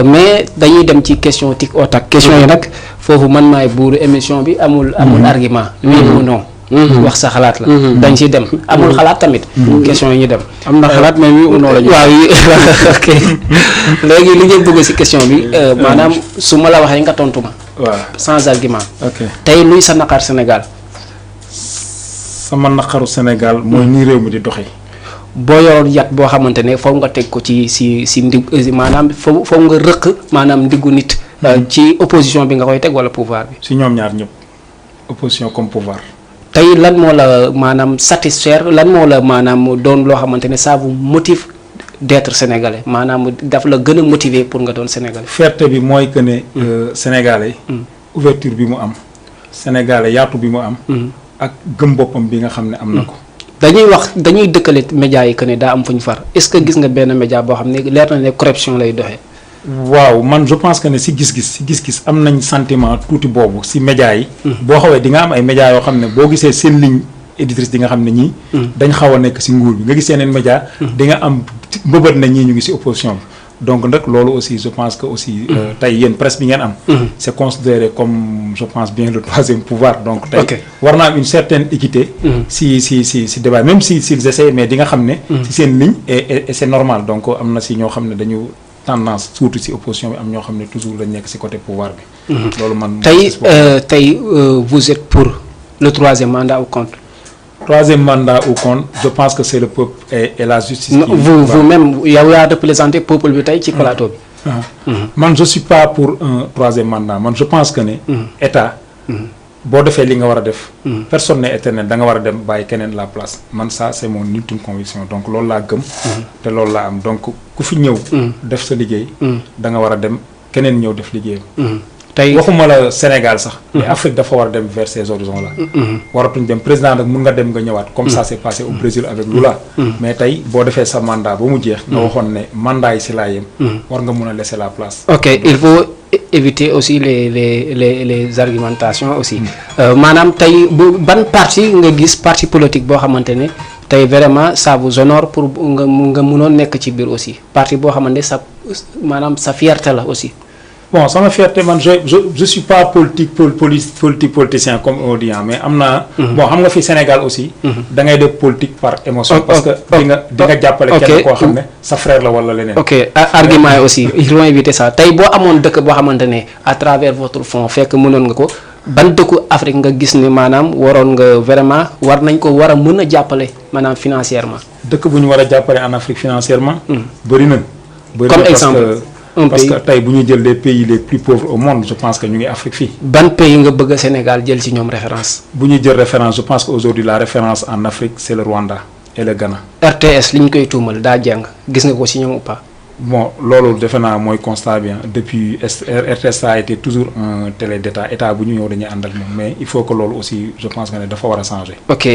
mais dañuy dem ci question tic au tac question yi nag foofu man maay buuru émission bi amul argument. oui ou non. wax sa xalaat la. dañ ci dem amul xalaat tamit. question yi ñu dem. am na xalaat mais oui ou non la ñu. waaw ok léegi li ngeen bëgg ci question bi maanaam su ma la waxee nga tontu ma. waaw sans argument. ok tey luy sa naqar Sénégal. sama naqaru Sénégal mooy nii réew mi di doxee. boo yoroon yat boo xamante ne foog nga teg ko ci ndig maanaam foog nga rëq maanaam ndiggu nit. ci opposition bi nga koy teg walla pouvoir bi. ci ñoom ñaar ñëpp opposition comme pouvoir. tey lan moo la maanaam satisfaire lan moo la maanaam doon loo xamante ne ça vous motive d'être sénégalais maanaam daf la gën a motiver pour nga doon sénégalais. fierté bi mooy que ne. sénégalais. ouverture bi mu am. sénégalais yaatu bi mu am. ak gëm boppam bi nga xam ne am na ko. dañuy dëkkale médias yi que ne daa am fu ñu far est-ce que gis nga benn média boo xam ne leer na ne corruption lay doxee. waaw man je pense que ne si gis-gis am nañ sentiment tuuti boobu si médias yi. boo xawee di nga am ay médias yoo xam ne boo gisee seen ligne éditrice di nga xam ne ñii. dañ xaw a nekk si nguur bi nga gis yeneen médias. di nga am mbëbët na ñii ñu ngi si opposition bi. donc nag loolu aussi je pense que aussi tey yéen presse bi ngeen am. c'est considéré comme je pense bien le troisième pouvoir donc. tey war naa am une certaine équité. si débat même s'ils essaient mais di nga xam ne. si seen ligne et c'est normal donc am na si ñoo xam ne dañu. tendance surtout ci opposition bi am ñoo xam ne toujours dañ nekk ci côté pouvoir bi. loolu man tey vous êtes pour le troisième mandat ou contre. troisième mandat ou contre je pense que c'est le peuple et la justice. vous-même yow yaa représenté peuple bi tey ci plateau bi. man je suis pas pour un troisième mandat man je pense que ne. état. boo defee li nga war a def. personne n'est éternel da nga war a dem bàyyi keneen la place man ça c'est mon ultime conviction donc loolu laa gëm. te loolu laa am donc ku fi ñëw. def sa liggéey. da nga war a dem keneen ñëw def liggéeyam. tey waxuma la Sénégal sax. mais Afrique dafa war a dem vers ces horizons là. waratuñ dem président nag mun nga dem nga ñëwaat. comme ça s'est passé au Brésil avec Lula. mais tey boo defee sa mandat ba mu jeex. nga waxoon ne mandat yi si laa yem. war nga mun a laisser la place. ok il faut éviter aussi les argumentations aussi. maanaam tey ban parti nga gis parti politique boo xamante ne tey vraiment ça vous honore pour nga mënoon nekk ci biir aussi parti boo xamante ne sa maanaam sa fierté la aussi. bon sama fierté man je suis pas politicien comme on dit mais am naa. bon xam nga fi Sénégal aussi. da ngay def politique par émotion. parce que di nga jàppale kenn koo xam ne sa frère la wala leneen. ok argument yi aussi il faut éviter ça tey boo amoon dëkk boo xamante ne à travers votre fonds fekk mënoon nga ko ban dëkku Afrique nga gis ni maanaam waroon nga vraiment war nañ ko war a mën a jàppale maanaam financièrement. dëkk bu ñu war a jàppale en Afrique financièrement. bëri na. comme exemple. parce que tey bu ñu jël les pays les plus pauvres au monde je pense que ñu ngi Afrique fii. ban pays nga bëgg Sénégal jël ci ñoom référence. bu ñuy jël référence je pense que aujourd'hui la référence en Afrique c'est le Rwanda et le Ghana. RTS li ñu koy tuumal daa jàng gis nga ko ci ñoom ou pas. bon loolu defe naa mooy constat bien depuis RTS a été toujours un télé d'état état bu ñu ñëw dañuy ànd ak moom mais il faut que loolu aussi je pense que ne dafa war a changer. ok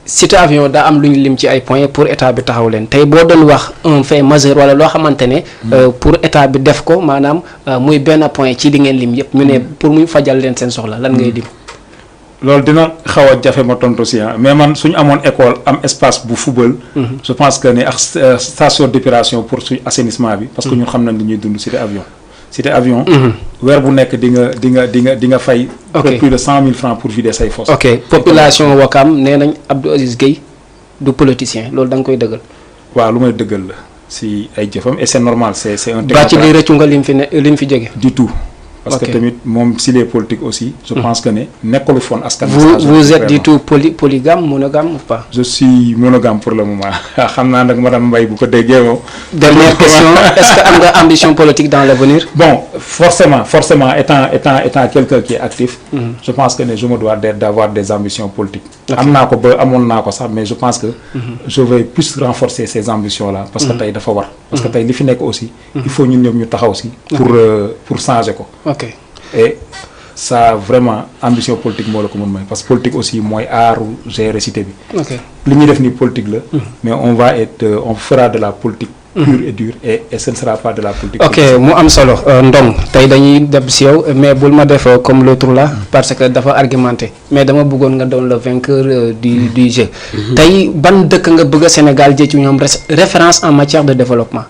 Cité Avion daa am lu ñu lim ci ay points pour état bi taxaw leen tey boo doon wax un fait majeur wala loo xamante ne pour état bi def ko maanaam muy benn point ci li ngeen lim yëpp ñu ne pour muy fajal leen seen soxla lan ngay lim. loolu dina xaw a jafe ma tontu si mais man suñu amoon école am espace bu football. je pense que ne ak station d'épuration pour suñu assainissement bi. parce que ñun xam nañ li ñuy dund Cité Avion. weer bu nekk di nga fay. plus de 100 000 francs pour vider say fosse. ok population Wakam nee nañ Abdou Aziz Gueye du politicien loolu da nga koy dëggal. waaw lu may dëggal la si ay jëfam et c'est normal c'est un. ba ci li rëccu nga lim fi jóge. du tout. parce que tamit moom s'il est politique aussi. je pense que ne nekkalu foon askan. vous êtes du tout polygame monogame ou pas. je suis monogame pour le moment xam naa nag madame Mbaye bu ko déggee moom. dernière question est-ce que am nga ambition politique dans l'avenir. bon forcément étant quelqu'un qui est actif. je pense que ne je me dois d'avoir des ambitions politiques. am naa ko ba amoon naa ko sax mais je pense que. je vais plus renforcer ces ambitions là. parce que tey dafa war. parce que tey li fi nekk aussi. il faut ñun ñëpp ñu taxaw si. pour changer ko. ok et ça vraiment ambition politique moo la ko mën may parce que politique aussi mooy aaru gérer cité bi. ok li ñuy def ni politique la. mais on fera de la politique. pure et dure et ce ne sera pas de la politique. ok mu am solo Ndong tey dañuy dem si yow mais bul ma def comme l'autre là parce que dafa argumenté mais dama bëggoon nga doon le vainqueur du jeu. tey ban dëkk nga bëgg a Sénégal jël ci ñoom référence en matière de développement.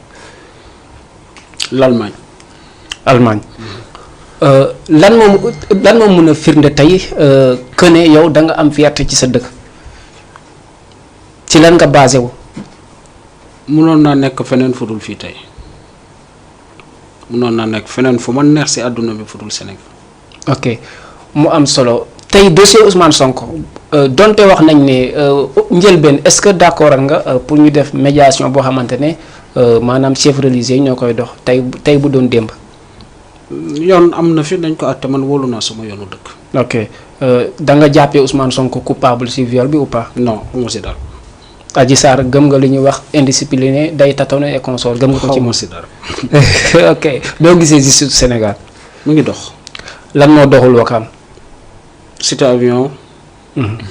Allemagne. lan moom mën a firnde tey que ne yow da nga am fierté ci sa dëkk ci lan nga basé wu. mënoon naa nekk feneen fu dul fii tey mënoon naa nekk feneen fu ma neex si àdduna bi fu dul Sénégal. ok mu am solo tey dossier Ousmane Sonko donte wax nañ ne njëlbeen est-ce que d'accord nga pour ñu def médiation boo xamante ne maanaam chef religieux ñoo koy dox tey bu doon démb. yoon am na fi dañ ko àtte man wóolu naa sama yoonu dëkk. ok da nga jàppee Ousmane Sonko coupable ci viol bi ou pas. non mu si dara. Adji Sarr gëm nga li ñuy wax indiscipliné day tâtonner et consort gëm nga ko ci mu si dara. ok doo gisee justice Sénégal. mu ngi dox. lan moo doxul Wakam. Cité Avion.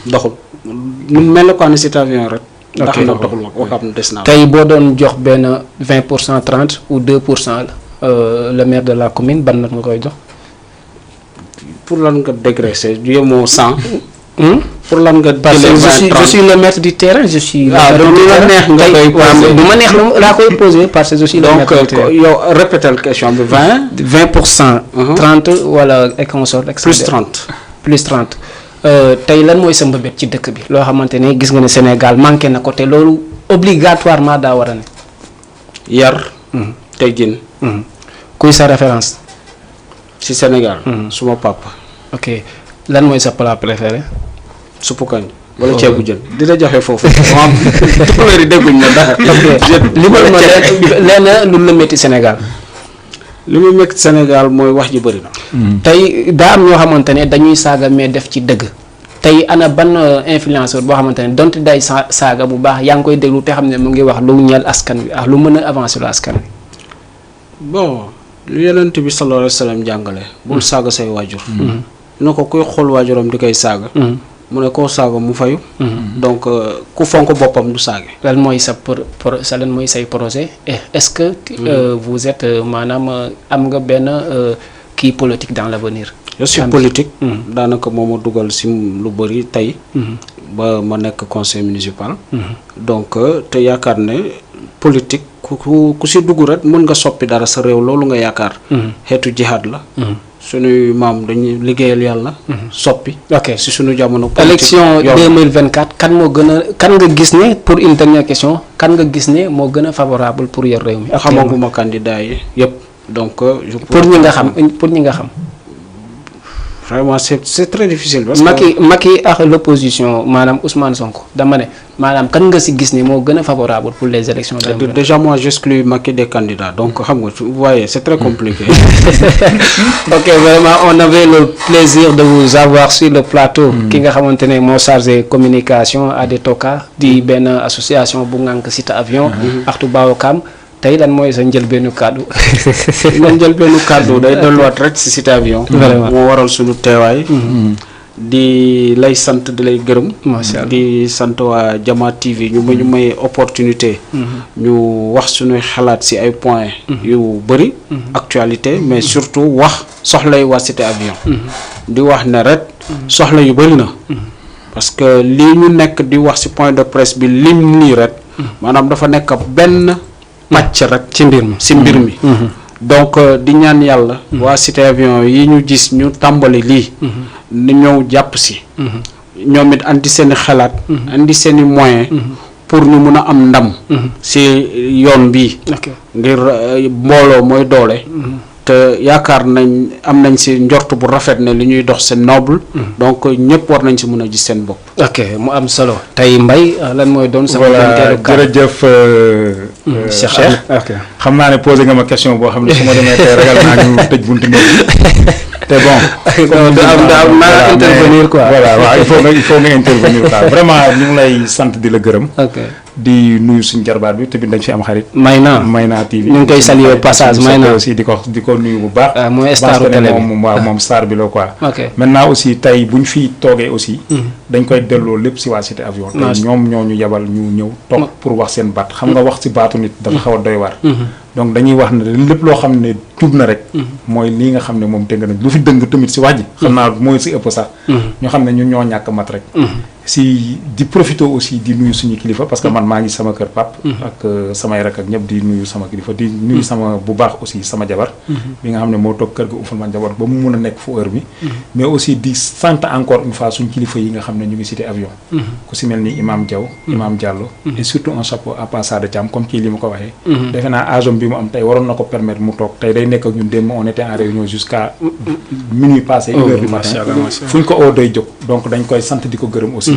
doxul mu mel na ko ne Cité Avion rek. ok ndax na doxul Wakam des na. tey boo doon jox benn 20% 30 ou 2% le maire de la commune ban nag nga koy jox. pour lan nga dégraisser yemoo 100. pour lan nga parce que je suis le maître du terrain je suis. waaw donc lu la neex nga koy posé du ma neex laa koy posé parce que je suis le maître du terrain. donc yow répéter question bi 20%. 30 wala et consort. plus 30. plus 30 tey lan mooy sa mbëbët ci dëkk bi loo xamante ne gis nga ne Sénégal manqué na ko te loolu obligatoirement daa war a ne. yar. teggin. kuy sa référence. ci Sénégal. suma papa. ok lan mooy sa plat préféré. suppu kañ. wala ceebu jën dina joxe foofu. waaw tukulóor yi dégguñ ma dara. li ma leen lu la métti Sénégal. li mu métti Sénégal mooy wax ji bëri na. tey daa am ñoo xamante ne dañuy saaga mais def ci dëgg. tey ana ban influenceur boo xamante ne donte day saaga bu baax yaa ngi koy déglu te xam ne mu ngi wax lu ñeel askan wi ak lu mën a avancer lu askan wi. bon lu Yonent bi sallallahu alayhi wa sallam jàngale. bul saaga say waajur. na ko kuy xool waajuram di koy saaga. mu ne koo saaga mu fayu. donc ku fonk boppam du saage. lan mooy lan mooy say projet est-ce que vous êtes maanaam am nga benn kii politique dans l'avenir. je suis politique. daanaka moo ma dugal si lu bëri tey. ba ma nekk conseil municipal. donc te yaakaar ne politique ku si dugg rek mën nga soppi dara sa réew loolu nga yaakaar. xeetu jihaad la. suñuy maam dañuy liggéeyal yàlla. soppi. ok si suñu jamono. élection 2024 kan nga gis ne pour une dernière question kan nga gis ne moo gën a favorable pour yor réew mi. xamaguma candidat yi yëpp donc. pour ñi nga xam. vraiment c'est très difficile. parce que Macky ak l'opposition maanaam Ousmane Sonko dama ne maanaam kan nga si gis ne moo gën a favorable pour les élections. déjà moi j'exclus Macky des candidats donc xam nga vous voyez c'est très compliqué. ok vraiment on avait le plaisir de vous avoir sur le plateau. ki nga xamante ne moo chargé communication à des Toka di benn association bu ngànk Cité Avion. ak Touba Wakam tey lan mooy sa njëlbeenu kàddu. man njëlbeenu kàddu day delluwaat rek si Cité Avion. vraiment moo waral suñu teewaay. di lay sant di lay gërëm. macha allah di sant waa Jama TV ñu may opportunité. ñu wax suñuy xalaat si ay points. yu bëri. actualité mais surtout wax soxlay waa Cité Avion. di wax ne rek soxla yu bëri na. parce que lii ñu nekk di wax si point de presse bi lim nii rek. maanaam dafa nekk benn pàcc rek. ci mbir mi si mbir mi. donc di ñaan yàlla. waa Cité Avion yi ñu gis ñu tàmbali lii. ni ñëw jàpp si. ñoom it andi seen i xalaat. andi seen i moyens. pour ñu mun a am ndam. si yoon bii. ngir mbooloo mooy doole. te yaakaar nañ am nañ si njort bu rafet ne li ñuy dox c'est noble. donc ñëpp war nañ si mun a gis seen bopp. ok mu am solo tey Mbaye lan mooy doon. sama voilà jërëjëf. Cheikh ok xam naa ne posé nga ma question boo xam ne su ma demee tey ragal naa ñu tëj buntu te bon. naa intervenir quoi. voilà waaw il faut nga intervenir quoi vraiment ñu ngi lay sant di la gërëm. ok di nuyu suñu jarbaat bi tamit dañ fi am xarit. Mayna TV ñu ngi koy saluer passage Mayna aussi di ko nuyu bu baax. mooy staru télé bi moom star bi la quoi. ok maintenant aussi tey bu ñu fi toogee aussi. dañ koy delloo lépp si waa Cité Avion. tey ñoom ñoo ñu yebal ñu ñëw toog pour wax seen baat xam nga wax si baatu nit dafa xaw a doy waar. donc dañuy wax ne lépp loo xam ne jub na rek. mooy lii nga xam ne moom dëgg na lu fi dëng tamit si wax ji. xam naa mooy si ëpp sax. ñu xam ne ñun ñoo ñàkk mat rek. si di profité aussi di nuyu suñu kilifa parce que man maa ngi sama kër pap ak samay rak ak ñëpp di nuyu sama kilifa di nuyu sama bu baax aussi sama jabar. bi nga xam ne moo toog kër ga ufal man jabar ba mu mun a nekk fu heure bi. mais aussi di sant encore une fois suñu kilifa yi nga xam ne ñu ngi Cité Avion. ku si mel ni Imam Diaw. Imam Diallo. et surtout un chapeau à Passade Thiam comme kii li ma ko waxee. defe naa âge bi mu am tey waroon na ko permettre mu toog tey day nekk ak ñun démb on était en réunion jusqu'à minuit passé 1h du matin fu ñu ko oo day jóg donc dañ koy sant di ko gërëm aussi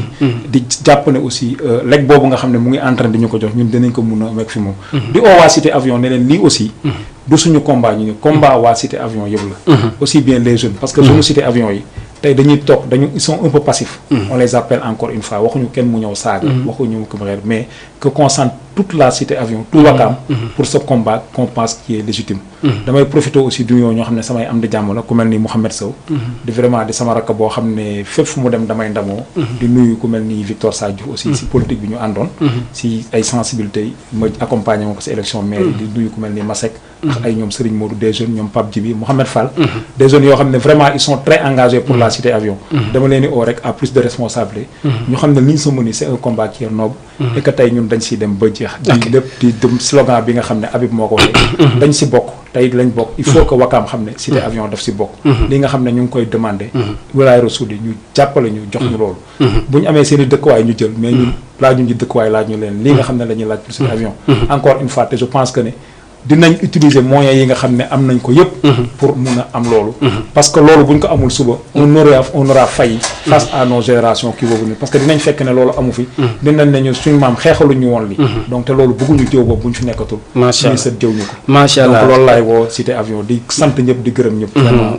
di jàpp ne aussi lekk boobu nga xam ne mu ngi en train di ñu ko jox ñun dinañ ko mun a mekk fi moom di oo waa Cité Avion ne leen lii aussi du suñu combat ñu ne combat waa Cité Avion yëpp la aussi bien les jeunes parce que jeunes Cité Avion yi tey dañuy toog ils sont un peu passifs on les appelle encore une fois waxuñu kenn mu ñëw saaga waxuñu ko mais que concentre toute la Cité Avion tout Wakam pour ce combat qu'on pense qui est légitime damay profiter aussi du ñoo xam ne samay am di jàmm la ku mel ni Mouhamed Sow di vraiment di sama rakk boo xam ne fépp fu mu dem damay ndamoo di nuyu ku mel ni Victor Sadio aussi si politique bi ñu àndoon si ay sensibilité yi ma accompagné ma ko si élection maire yi di nuyu ku mel ni Masek ak ay ñoom Serigne Modou des jeunes ñoom Pape Djibi Mohamed Fall des jeunes yoo xam ne vraiment ils sont très engagés pour la Cité Avion dama leen di oo rek à plus de responsabilité ñu xam ne li ñu sa mëni c'est un combat qui est noble et que tey ñun dañ siy dem ba jeex di lépp di dem slogan bi nga xam ne Habib moo ko waxee dañ si bokk tey lañ bokk il faut que Wakam xam ne Cité Avion daf si bokk li nga xam ne ñu ngi koy demandé wilaay Rassoul ñu jàppale ñu jox ñu loolu bu ñu amee seen i dëkkuwaay ñu jël mais ñun laaj ñu dëkkuwaay laaj ñu leen li nga xam ne la ñuy laaj pour Cité Avion encore une fois te je pense que ne dinañ utiliser moyens yi nga xam ne am nañ ko yëpp pour mun a am loolu parce que loolu buñ ko amul suba on aura failli face à nos générations qui vont venir parce que dinañ fekk ne loolu amu fi dinañ ne ñu suñu maam xeexaluñ ñu woon li donc te loolu bëgguñu jëw boobu buñ fi nekkatul suñu sët jëw ñu ko macha allah donc loolu laay woo Cité Avion di sant ñëpp di gërëm ñëpp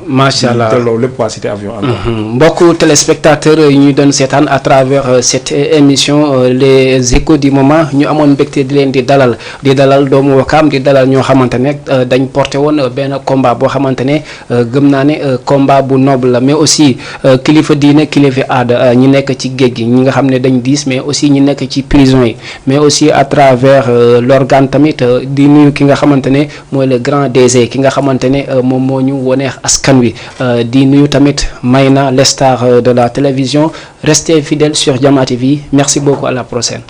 macha allah te loolu lépp waa Cité Avion encore mbokku téléspectateurs yi ñuy doon seetaan à travers cette émission les échos du moment ñu amoon mbégte di leen di dalal doomu Wakam di dalal ñoo xamante ne dañ porté woon benn combat boo xamante ne gëm naa ne combat bu noble la mais aussi kilifa diine kilifa aada ñi nekk ci géej gi ñi nga xam ne dañ diis mais aussi ñi nekk ci prison yi mais aussi à travers l'organe tamit di nuyu ki nga xamante ne mooy le grand DG ki nga xamante ne moom moo ñu woneex askan wi di nuyu tamit Mayna les stars de la télévision restez fidèles sur Jama TV merci beaucoup à la prochaine.